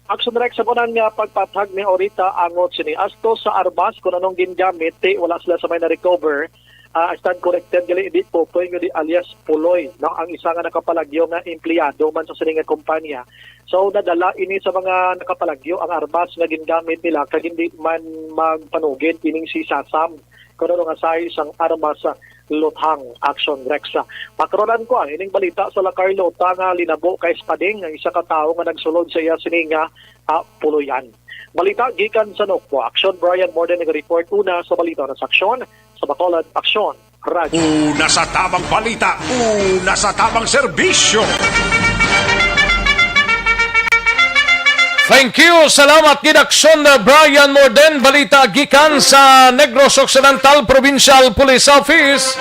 Action Rex, sa kunan nga pagpathag ni Orita angot sini. As to sa armas, kung anong gingamit, ti, wala sila sa may na-recover. Ah, I stand corrected, gali, di Popoy, kundi alias Puloy, no? Ang isa nga nakapalagyo nga empleyado man sa sini nga kumpanya. So, nadala ini sa mga nakapalagyo ang armas nga gingamit nila, kag hindi man magpanugid ining si Sasam kung ano nga size sang armas sa luthang, Action Rex. Makronan ko ang ining balita sa La Carlota nga linabo kay Spading ang isa ka tawo nga nagsulod sa iya sini nga, ah, puloyan. Balita gikan sa Nokpo, Action Brian Morden nag-report una sa balita na sa Aksyon, sa Bacolod, Aksyon, Radyo. Una sa tamang balita, una sa tamang serbisyo. Thank you. Salamat gid, Aksyon, uh, Brian Morden. Balita gikan sa Negros Occidental Provincial Police Office.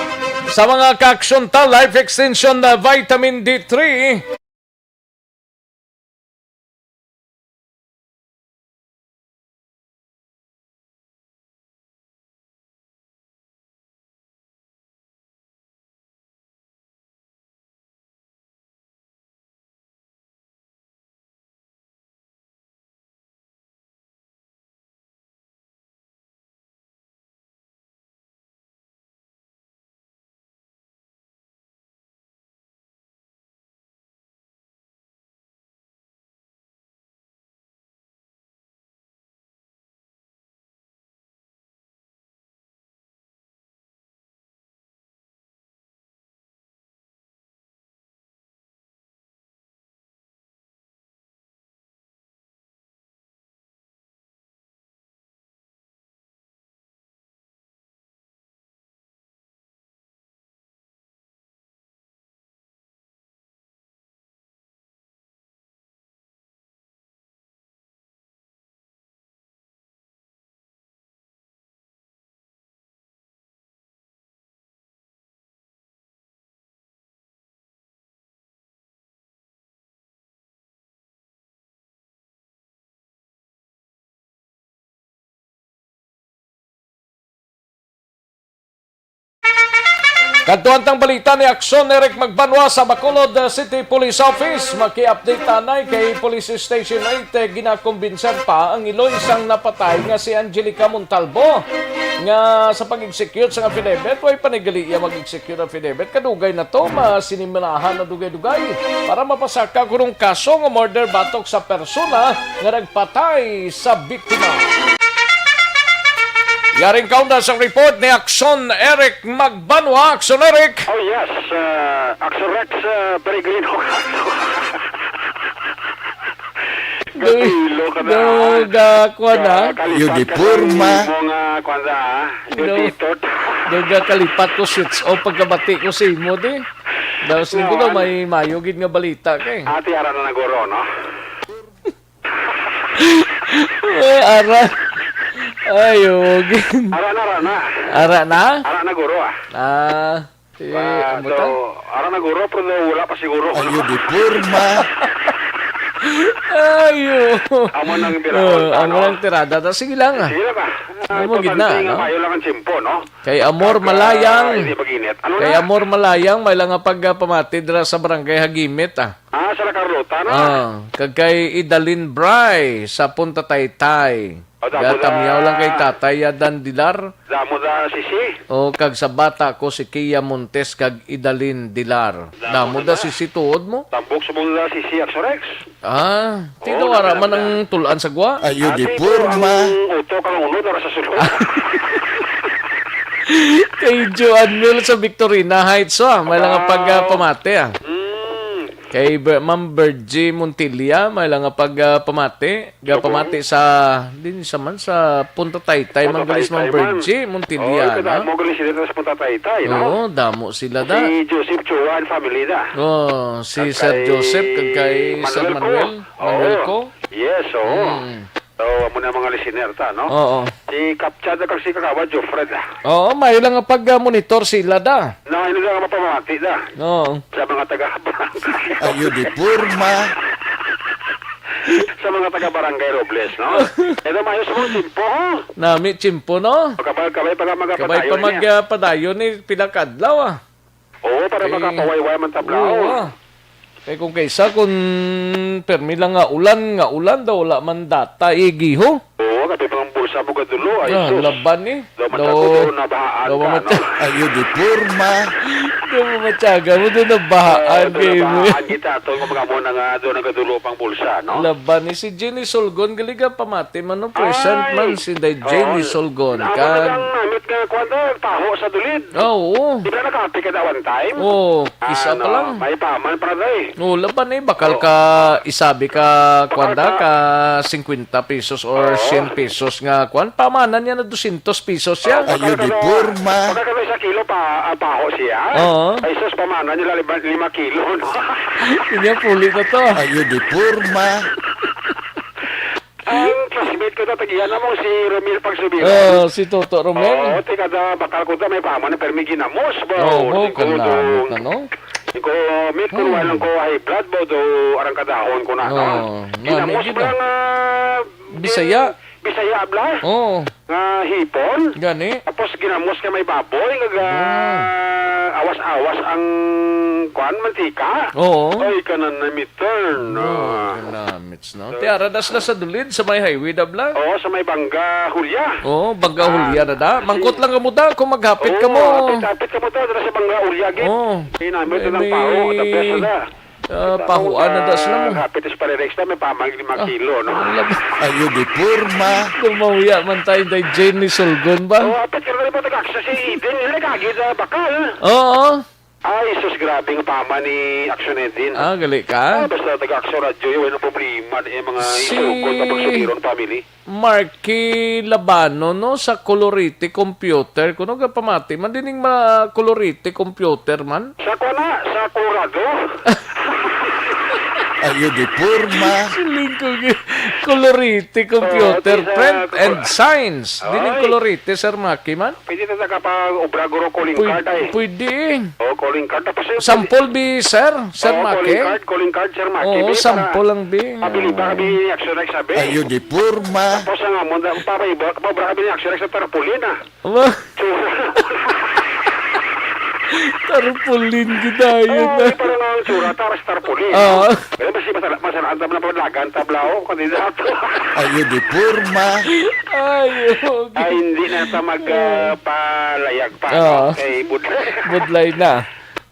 Sa mga ka-aksyon ta, Life Extension, uh, Vitamin D three. Kadtuan tang balita ni Aksyon Eric Magbanwa sa Bacolod City Police Office. Maki-update anay kay Police Station eight, eh, ginakumbinser pa ang iloy sang napatay nga si Angelica Montalbo nga sa pag-execute sa affidavit, way pa ni gali iya mag-execute affidavit. Kadugay na to, masiminahan na dugay-dugay para mapasaka kurong kaso nga murder batok sa persona nga nagpatay sa biktima. Yaring kaunda sa report ni Aksyon Eric Magbanwa. Aksyon Eric! Oh, yes, uh, Aksyon Rex, uh, Peregrino. Gatilo ka na, no, ah. Ga, kuwan, ah. Kakalipat ka sa imo nga, kuwan, ah, no, dito. Daw gakalipat ko, switch off pagkabati ko sa imo, di. Daw, sige ko daw, may mayo gid nga balita kay. Ati, ara na naguro, no? Ay, ara. Ay, ugin. Ara na, ara na. Ara na? Ara na, guro, ah. Ah, eh, ah, amo so, ta? Ara na, guro, pero wala pa siguro. Ayo, di porma. Ayo. Amo nang birahon, oh, ta, amo no? Nang tirada ta. Sige lang, ah. Sige lang, ah. Amo gid na, importante nga no? Mayo lang ang tiyempo, no? Kay Amor Malayang. Hindi mag-init. Ano na? Kay Amor Malayang, may lang nga pagpamati dira sa Barangay Hagimit, ah. Ah, sa La Carlota na. Ah, kag kay Idalin Bray sa Punta Taytay. Oh, damo. Gatamyaw lang kay Tatay Yadan Dilar. Damo na, sisi. O, kag sa bata ko si Kia Montes kag Idalin Dilar. Damo da, sisi, tuod mo? Tambok sa mga sisi, Aksorex. Ah, oh, tino ara man ang tulan sa gwa? Ayo, di porma. Utok ang ulo, dara sa sulod. Kay Joan Mil sa Victorina Heights, ah. May lang nga pag, ah, pamati, ah. Mm. Kay Ber-, Ma'am Bergie Montilla, may lang nga pag, ah, pamati. Ga pamati sa, din sa man, sa Punta Taytay, Punta Manggalis, Ma'am Taytay, man. Bergie Montilla, oh, na? Damo gali sila sa Punta Taytay, no? Oo, damo sila, da. Si Joseph Chua and family, da. Oh, si Sir Joseph, kag kay Sir Manuel. Manuel Co. Yes, oo. Mm. So, amo na mga listener ta, no? Oo. Si Kapcha da kag si Kagawad Jofred, ah. Oo, may lang nga pag-monitor sila, da. Na, ano lang ang mapamati, da? Oo. Sa mga taga-barangay. Ayo, di porma. Sa mga taga-barangay Robles, no? Ito, maayos mo, tiyempo, ha? Nami, tiyempo, no? Kabay, kabay pa nga magpadayon niya. Kabay pa magpadayon ni pila ka adlaw, ah. Oo, para makapawayway man tablaw. Oo, ah. Kay kung kaysa, kung permi lang nga ulan, nga ulan daw, wala man data, igiho. Oo, kapi pang bulsa mo gadulo, ay, ah, sus. Laban, eh. Daw matyago, daw nabahaan ka, no? Ayo, di porma. Daw matyaga mo, daw nabahaan kayo mo. Nabahaan kita, ato nga mga amo na nga, daw nagadulo pang bulsa, no? Laban, eh, si Jenny Solgon, gali ka pamati man, no? Present man si Day Jenny Solgon. Amo na lang namit nga, kwan daw, paho sa dulid. Ah, oo. Di ba nakapi ka da one time? Oo, kisa pa lang. May paman pa na, day. Oo, laban eh, bakal ka, isabi ka, kwan da, ka singkwenta pesos or syen pesos nga, kwan, pamanan niya na dosyentos pesos siya. Ayo, di porma. Bakal ka sa kilo pa, ah, paho siya. Oo. Ay, sus, pamanan niya lima, lima kilo, no? Inya, puli na to. Ayo, di porma. Ang classmate ko na, tagihan na mo, si Romel Pagsubiro. Oh, si Toto Romel. Oo, ti kada bakal ko ta, may paman na permi ginamos ba? Oo, o, mo, ti ko kanamit dong, na, no? Ti ko, mit ko, hmm, wala lang ko high blood ba? Do, arang kadahon ko na, no? Oo, ginamos nami ba gina. Nga, Bisaya. Bisaya, bla? Oo. Nga hipon. Gani. Tapos ginamos nga may baboy, nga ga-, hmm, awas-awas ang, kwan, mantika. Oo. Ay, kanan na turn. No, ah, kanamits, no? So, ti ara das na sa dulid, sa may highway, da, bla? Oo, sa may Bangga Hulya. Oo, Bangga Hulya na da. Ah, mangkot lang kamo da, kung maghapit kamo. Oo, hapit-hapit kamo da, dira sa Bangga Hulya, gid. Oo. Ay, namit na lang pao, the best na da. Ah, pahuan na da sila mo. Hapit sa Pare Rex na, may pamang lima kilo, no? Ang lab-, ayo, di porma. Kumahuya man tayo, day Jenny Solgon ba? Oo, hapit ka na rin po, taga-aksa si Eden, nila kagid, ah, bakal. Oo. Ay, sus, grabe nga pama ni Action Edin. Ah, gali ka? Ah, basta taga-Action Radyo, yun, wala problema, eh, mga si isugon kapag sumiron family. Marky Labano, no, sa Colorete Computer. Kuno ka pamati man dining mga Colorete Computer man? Sa kuan na, sa Colorado. Ayo di porma. Siling ko gi-, Colorete Computer, oo, di sa Print and Science. Dining Colorete, Sir Marky man? Pwede na nakapag-obra, guro, calling card, ay. Pwede, pwede, eh. Oh, calling card. Tapos, eh, sample bi, sir? Sir Maki? Oo, calling card, calling card, Sir Maki. Oo, bi, sample lang, bi. Pabili ba kami ni Action X, sabi? Ayo di porma. Tapos ang amon, pa-, pa-, pa-, pa-, kami ni Action X sa tarpaulin, ah. Aba? Tsura. Tarpaulin, gidayon Oo, na. Di parang ang tsura, ta, mas tarpaulin, Ah. no? Pero mas masala-, masalaan ta man ang paglagan, ta, bla, oh, kandidato. Ayo, di porma. Ay, okay. Ay, hindi na ta mag, ah, Ah. palayag pa, Ah. no? Kay budlay. Budlay na.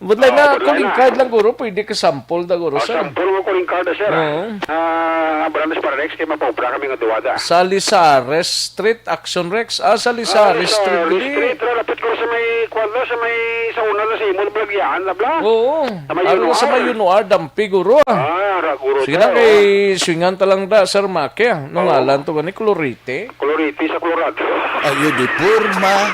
Budlay Oo, na, budlay calling na. Card lang, guro. Pwede ka sample na, guro, Oh, sir. Sample mo calling card, sir, ah. Oo. Ah, Abrantes para Rex, kay mapaobra kami nga duwa da. Salisares Street, Action Rex. Ah, Salisares Ah, Street, Salisares gini. Street, ra, lapit ko sa may, kwan, sa may, sa una na sa imo, Balagyaan, na bla? Oo. Sa may Ano sa Yunuar. May Yunuar, dampi, guro, ah. Ah, ra, guro Sige da, na, oh. Kay swingan ta lang da, Sir Maki, ah. Nung Oo. Alan to gani, Colorete. Colorete sa Colorado. Ayo, di porma.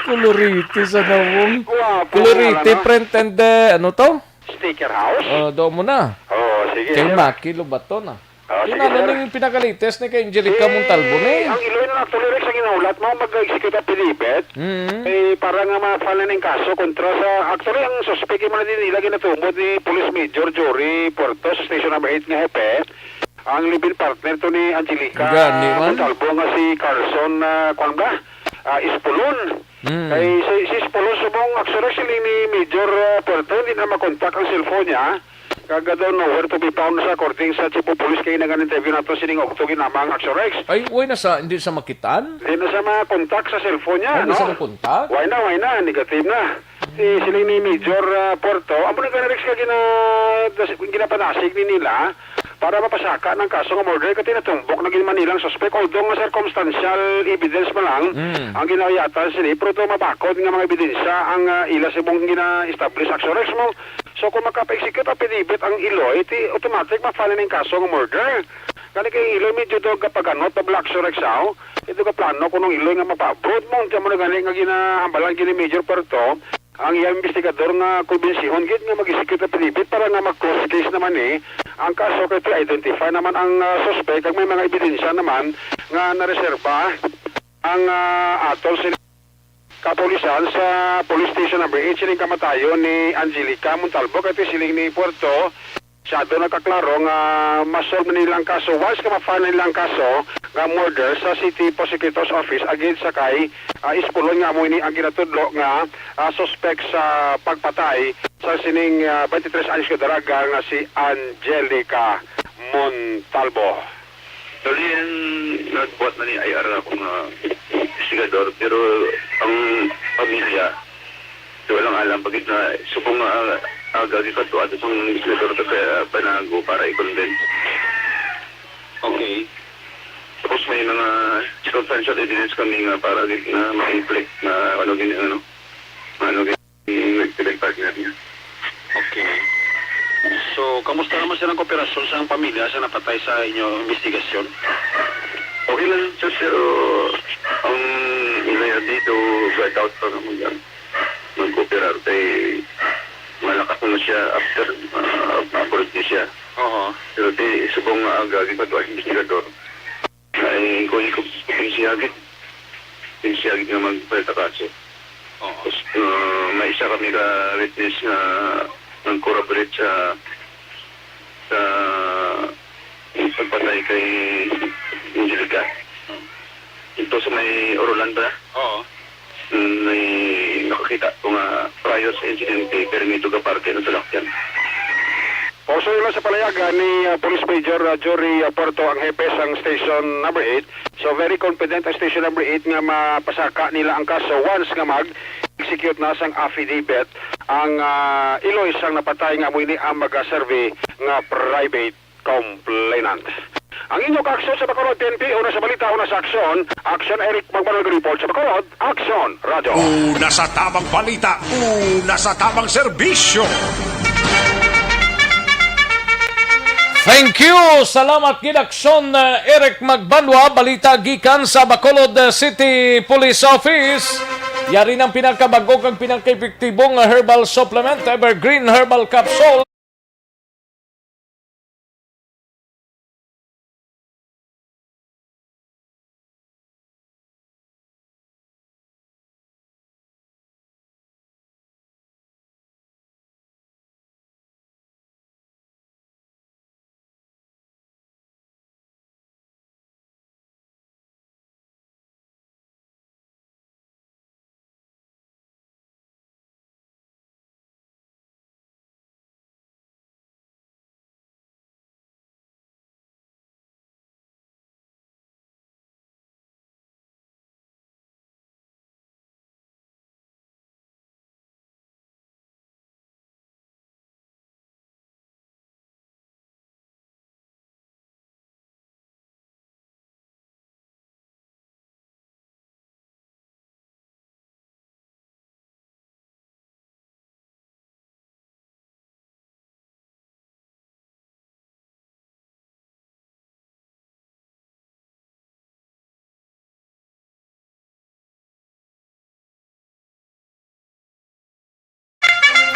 Colorete sa nawong. Guwapo Colorete, nga, ano? Print and, eh, ano to? Sticker house? Oh, doon mo na. Oh, sige, Kay sir. Maki Lobaton, ah. Oh, Yun, sige, ano sir. Ning pinakalites ni kay Angelica Eh, Montalbo ni? Ang Iloy na actually, Rex, ang ginahulat mo, mag-execute affidavit. Mm. Eh, para nga ma-file na ning kaso kontra sa, actually, ang suspect man din nila ginatumod ni Police Major Jory Puerto sa Station Number Eight nga hepe. Ang live-in partner to ni Angelica Gani man. Montalbo nga si Carson, ah, kwan ba? Ah, Espolon. Mm. Kay si, si Espolon subong actually siling ni Major, ah, Puerto, hindi na makontak ang cellphone niya. Kag, ah, daw nowhere to be found sa according sa Chief of Police kay nag-interview nato sining ugto ginamang Action Rex. Ay, way na sa, hindi sa makitaan? Hindi na sa makontak sa cellphone niya, Ay, hindi no? Sa makontak? Way na, way na, negative na. Si, siling ni Major, ah, Puerto, amo ni gani, Rex, ka gina-, das-, ginapanasig ni nila para mapasaka ng kaso nga murder kay natumbok na gid man nilang suspek, although nga circumstantial evidence pa lang Mm. ang ginayatan sini, pero to mabakod nga mga ebidensya ang, ah, ila subong gina-establish, Action Rex, mo. So, kung makapa-execute affidavit ang Iloy, ti automatic ma-file ning kaso nga murder. Gani kay Iloy medyo daw gapaganot, babla, Action Rex, aw. Ito ka plano kung nung Iloy nga mapa-abroad mo, unsa mo na gani nga ginahambalan gini Major Puerto, ang iyang investigador nga kumbensihon gid nga mag-execute affidavit para nga mag-close case naman ni ang kaso kay to identify naman ang, ah, suspect kag may mga ebidensya naman nga nareserba ang, ah, aton sila kapulisan sa Police Station Number Eight sining kamatayon ni Angelica Montalbo kay to siling ni Puerto. Masyado nagkaklaro nga ma-solve nila ang kaso once nga ma-file nila ang kaso nga murder sa City Prosecutor's Office against sa kay, ah, Espolon nga amo ini ang ginatudlo nga, ah, suspect sa pagpatay sa sining, ah, twenty-three anyos ka dalaga nga si Angelica Montalbo. Actually, ang nagbuhat na ni I R ako nga investigador, pero ang pamilya, so, walang alam, pagit na subong nga, ah, aga gikadtuan sang investigador sa, sa Banago para i-convince. Okay. Tapos may mga circumstantial evidence kami nga para gid na ma-inflict na ano gini, ano, ano gini. Yung nagpinagpag na niya. Okay. So, kamusta naman silang kooperasyon sa pamilya sa napatay sa inyo investigasyon? Okay lang, sir, pero ang ila dito, flat out pa naman yan. Mag-cooperate kay malakas naman siya after, ah, abroad niya siya. Oo. Pero di, subong nga aga, gipatuwa sa investigador. Ay, kung ikaw, kung siya gid, kung siya gid nga magpalit ang kaso. Oo. Tapos, uh, may isa kami ka witness nga nag-corroborate sa, sa pagpatay kay Angelica. Ito sa may Orolan ba? Oo. Mm, may nakakita ko nga prior sa insidente, pero may duga parte na sa lakyan. Kauso nila sa palayagan ni, ah, Police Major, ah, Jory, ah, Puerto, ang hepe sang Station Number Eight. So, very confident ang Station Number Eight nga mapasaka nila ang kaso once nga mag-execute na sang affidavit ang, ah, iloy sang napatay nga amo ini ang magaserve nga private complainant. Ang inyo kaaksyon sa Bacolod, P N P, una sa balita, una sa aksyon, Aksyon Eric Magbanwa nag-report sa Bacolod, Aksyon Radyo. Una sa tamang balita, una sa tamang serbisyo. Thank you. Salamat gid, Aksyon, uh, Eric Magbanwa. Balita gikan sa Bacolod, uh, City Police Office. Yari ng pinakabag-o kag pinakaepektibong herbal supplement, Evergreen Herbal Capsule.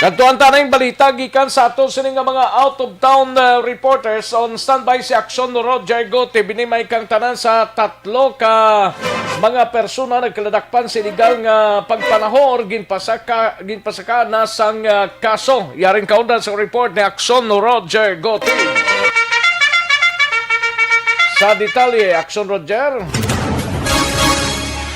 Kadtuan ta na yung balita gikan sa ato sini nga mga out-of-town, uh, reporters. On standby si Action Roger Gutib. Ini may kang tanan sa tatlo ka mga persona nagkaladakpan sa illegal nga pagpanahor, ginpasaka, ginpasaka na sang, uh, kaso. Yaring kaundan sa report ni Action Roger Gutib. Sa detalye, Action Roger.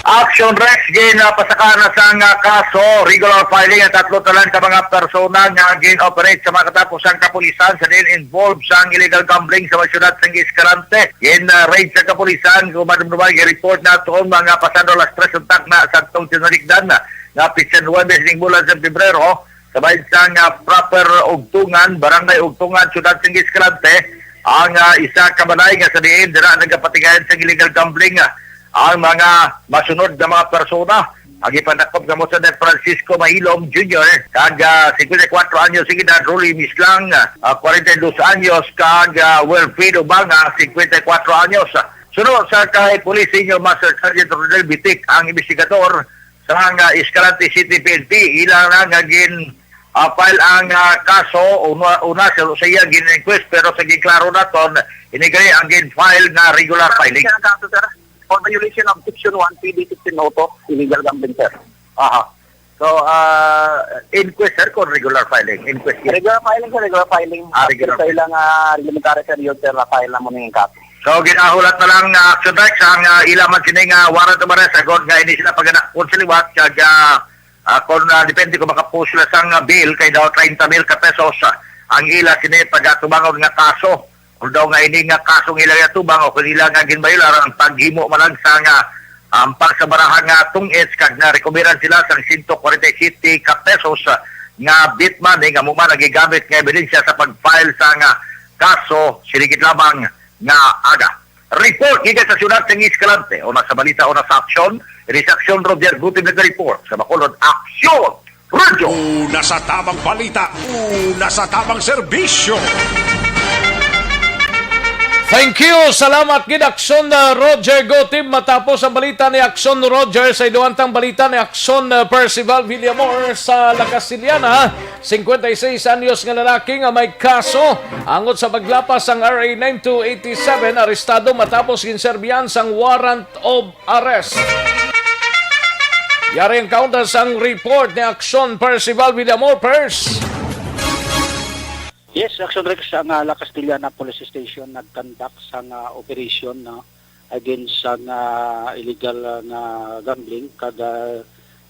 Action Rex, gin, ah, pasaka na sang, ah, kaso, regular filing ang tatlo tanan ka mga persona nga gin-operate sa mga katapusang kapulisan sa diin involved sang illegal gambling sa mga syudad sang Escalante. Gin, ah, raid sa kapulisan, kung madumduman, gin-report na tuon mga pasando alas tres untak na sa tong tinalikdan na, nga pitsa Huwebes ning bulan sa Pebrero, sa bahin sang, ah, proper Ugtungan, Barangay Ugtungan, Syudad sang Escalante, ang, ah, isa ka balay nga sa diin dira nagapatigayan sa illegal gambling, ah, ang mga masunod nga mga persona. Ang ipanakop nga mo sa Francisco Mahilom Junior, kag, ah, singkwenta y kuwatro anyos ang edad, Rolly Mislang, ah, kwarenta y dos anyos, kag, ah, Wilfredo Banga, singkwenta y kuwatro anyos. Suno sa kay Police Senior Master Sergeant Rodel Bitik, ang investigador sa nga Escalante City P N P, ila na nga gin, ah, file ang, ah, kaso una, una sa, sa iya gin-inquest, pero sa giklaro naton, ini gani ang gin-file nga regular filing. Siya ang kaso, sir, for violation of Section one P D sixteen oh two, illegal gambling, sir. Aha. So, ah, inquest, sir, kung regular filing? Inquest, yes. Regular filing, sir, regular filing. Ah, regular. Sa ilang, ah, reglementary, sir, yun, sir, na file na mo ning kaso. So, ginahulat na lang, ah, Action Rex, ang, ah, ila man sini nga warrant of arrest, agod nga ini sila pagadakpon sa liwat, kag, ah, ah, kung, ah, depende kung makapuso sila sang, ah, bail, kay daw treinta mil ka pesos, ah, ang ila sini pagatubangon nga kaso. Although nga ini nga kasong ila ginatubang o kung ila nga ginbayolar ang paghimo man lang sa nga, ah, ampang sa baraha nga tong-its, kag narekoberan sila sang sento kwarenta y siyete ka pesos, ah, nga bit money nga amo man ang gigamit nga ebidensya sa pag-file sa nga kaso, siligid lamang nga aga. Report gikan sa siyudad sang Escalante, una sa balita, una sa aksyon, ini si Aksyon Roger Gutib nag-report sa Bacolod Aksyon Radio. Una sa tamang balita, una sa tamang serbisyo. Thank you. Salamat gid, Aksyon, uh, Roger Gutib. Matapos ang balita ni Aksyon Roger, sa iduantang balita ni Aksyon, uh, Percival Villamor sa La Castellana. Singkwenta y seis anyos nga lalaki nga may kaso angot sa paglapas sang R A nine two eight seven, arestado matapos ginserbihan sang warrant of arrest. Yari ang kaunta sang report ni Aksyon Percival Villamor, Pers. Yes, Action Rex, ang, ah, La Castellana Police Station nag-conduct sang, ah, operation, no, against sang, ah, illegal, ah, nga gambling, kag, ah,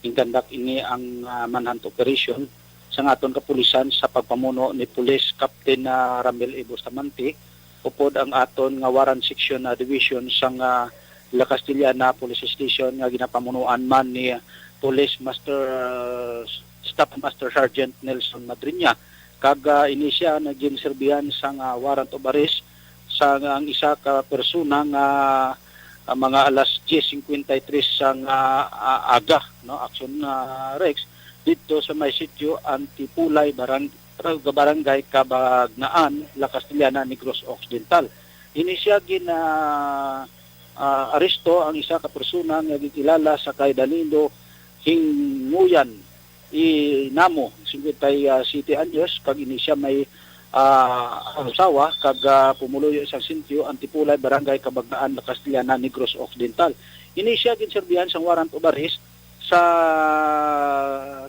gin-conduct ini ang, ah, manhunt operation sang aton kapulisan sa pagpamuno ni Police Captain, ah, Ramil E. Bustamante, upod ang aton nga Warrant Section, ah, Division sang, ah, La Castellana Police Station nga ginapamunuan man ni, ah, Police Master, ah, Staff Master Sergeant Nelson Madriña. Kag, ah, ini siya nga ginserbihan sang, ah, warrant of arrest sa ang isa ka persona nga, ah, mga alas diyes singkwenta y tres sang, ah, ah, aga, no, Action, ah, Rex, didto sa may sitio Antipulay, barang-, barangay Cabagnaan, La Castellana, Negros Occidental. Ini siya gin, ah, ah, aresto ang isa ka persona nga gikilala sa kay Danilo Hinguyan Inamo, singkwenta y siete anyos, kag ini siya may, ah, asawa kag, ah, pumuluyo sa sitio Antipulay, Barangay Cabagnaan, La Castellana, Negros Occidental. Ini siya ginserbihan sang warrant of arrest sa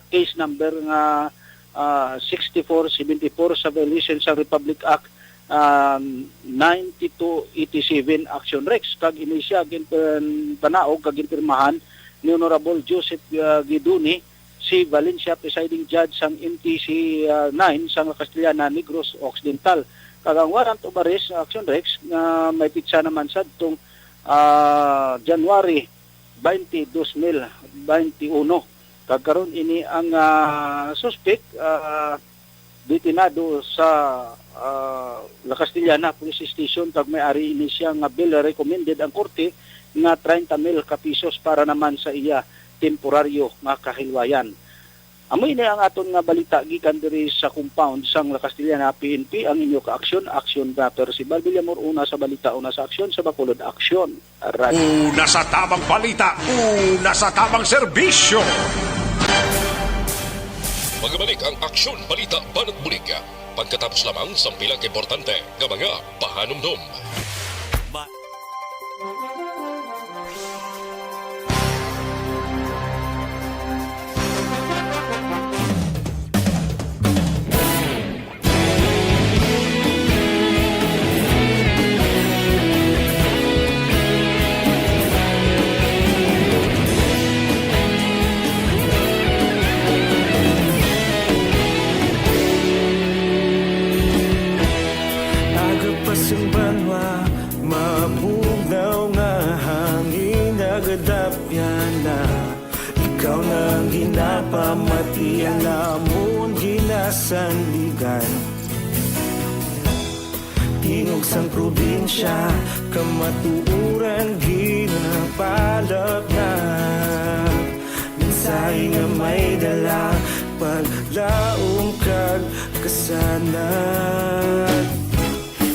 case number nga, ah, sixty-four seventy-four sa violation sa Republic Act, ah, ninety-two eighty-seven, Action Rex, kag ini siya ginpanaog kag ginpirmahan ni Honorable Joseph, ah, Guidoni, C. Valencia, presiding judge sang M T C, ah, nine sang La Castellana, Negros Occidental. Kag ang warrant of arrest, Action Rex, nga may pitsa naman sadtong, ah, January twenty, dos mil twenty-uno. Kag karon ini ang, ah, suspek, ah, detenado sa, ah, La Castellana Police Station, kag may ari ini siya nga bail recommended ang korte nga treinta mil ka pesos para naman sa iya temporaryo nga kahilwayan. Amo ini ang aton nga balita gikan diri sa compound sang La Castellana P N P, ang inyo ka-aksyon, aksyon na Percival Villamor, una sa balita, una sa aksyon, sa Bacolod Aksyon. Radyo. Una sa tamang balita, una sa tamang serbisyo. Magabalik ang Aksyon Balita Banat Bulig, pagkatapos lamang sang pila ka importante nga mga pahanumdom. Ma- Aga pa sang banwa, mabugnaw nga hangin nagadapyan na. Ikaw na ang ginapamati, ang amon ginasandigan. Tingog sang probinsya, kamatuoran ginapalapnag. Mensahe nga may dala, paglaom kag kasanag.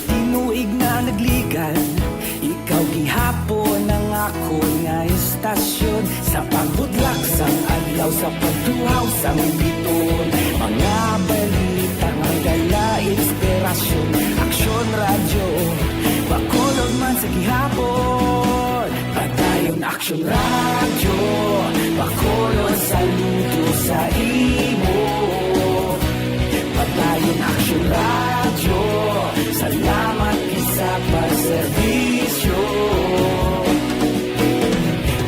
Tinuig na nagligan, ikaw gihapon ang akon nga istasyon. Sa pagbudlak sang adlaw, sa pagtuhaw sang bituon, mga balita nga dala inspirasyon. Aksyon Radyo, Bacolod man sa gihapon. Padayon Aksyon Radyo, Bacolod, saludo sa imo. Padayon Aksyon Radyo, salamat gid sa pagserbisyo.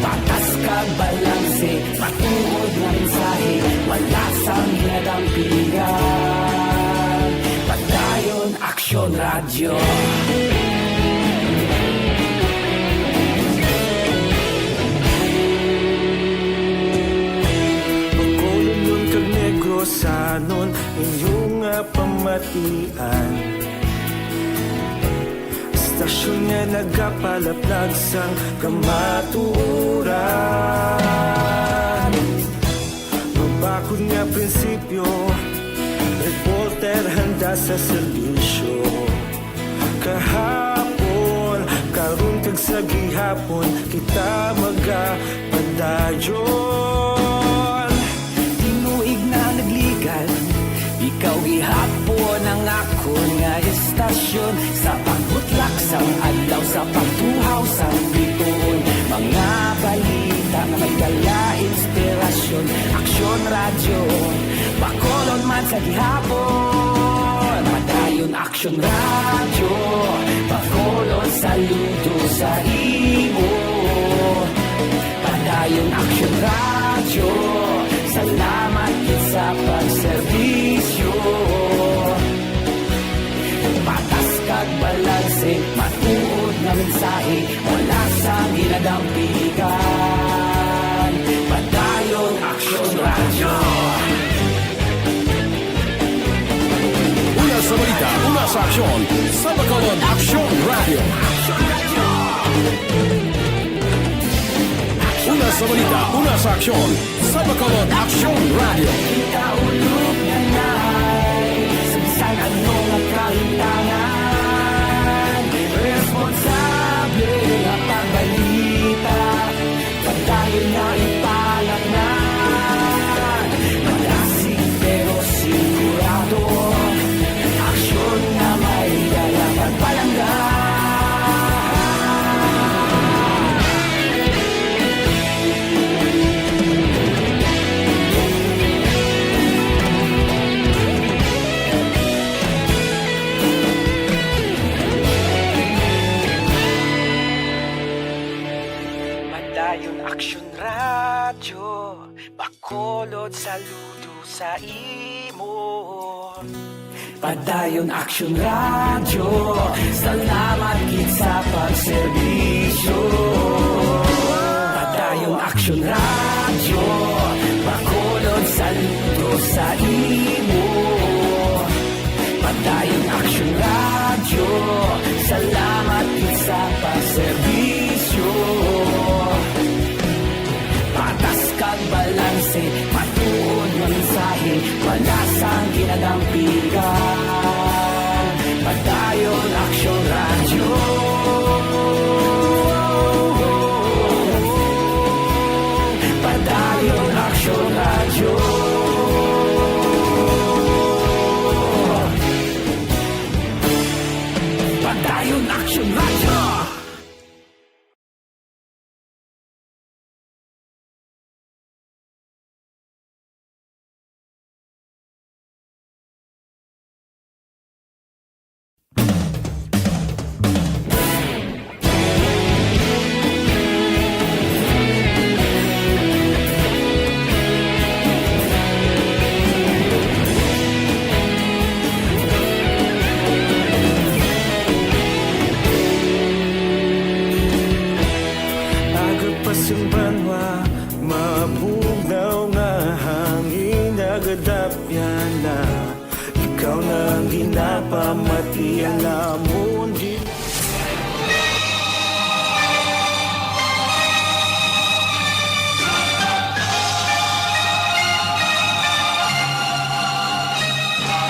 Patas kag balanse, matuod nga mensahe, wala sang ginadampigan. Padayon Aksyon Radyo. Bacolodnon kag Negrosanon, inyo nga pamatian. Istasyon nga nagapalaplag sang kamatuoran. Mabakod nga prinsipyo, reporter handa sa serbisyo. Kahapon, karon kag sa gihapon, kita magapadayon. Tinuig na nagligan, ikaw gihapon ang akon nga istasyon. Sa pagbutlak sang adlaw, sa pagtuhaw sang bituon, mga balita nga may dala inspirasyon. Aksyon Radyo, Bacolod man sa gihapon. Padayon Aksyon Radyo, Bacolod, saludo sa imo. Padayon Aksyon Radyo, salamat gid sa pagserbisyo. Patas kag balanse, matuod nga mensahe, wala sang ginadampigan. Padayon Aksyon Radyo. Una sa balita, una sa aksyon, sa Bacolod Aksyon Radyo. Una sa balita, una sa aksyon, sa Bacolod Aksyon Radyo. Kita ulog na nai sa bisan ano nga kahimtangan. Responsable nga pagbalita, padayon na ipalatnan. Malasig pero sigurado, aksyon nga may dala pagpalangga. Padayon Aksyon Radyo, Bacolod, saludo sa imo. Padayon Aksyon Radyo, salamat gid sa pagserbisyo. Padayon Aksyon Radyo, Bacolod, saludo sa imo. Padayon Aksyon Radyo, salamat gid sa pagserbisyo. Patas kag balanse, matuod nga mensahe, wala sang ginadampigan. Padayon Aksyon Radyo.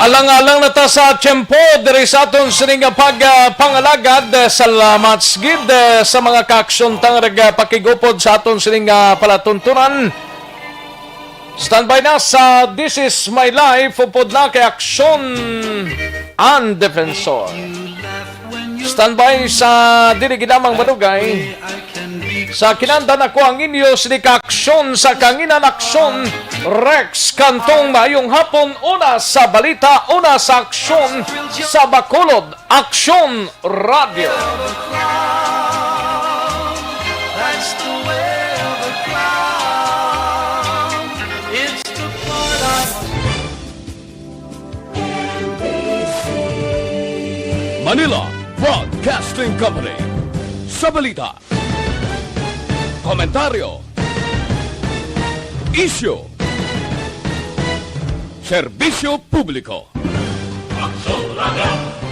Alang-alang na ta sa tiyempo diri sa aton sining nga pag, ah, pangalagad. Eh, salamat gid, eh, sa mga kaaksyon tang nagpakigupod sa aton sining nga palatuntunan. Standby na sa This Is My Life, upod na kay Aksyon ang Defensor. Standby sa dili gid lamang madugay. Sa kinandan ako ang inyo sini ka aksyon sa kanginan aksyon, Rex Cantong, maayong hapon. Una sa balita, una sa aksyon sa Bacolod, Aksyon Radio. Manila Broadcasting Company. Sa balita, komentaryo, isyu, serbisyo publiko. Aksyon Radio.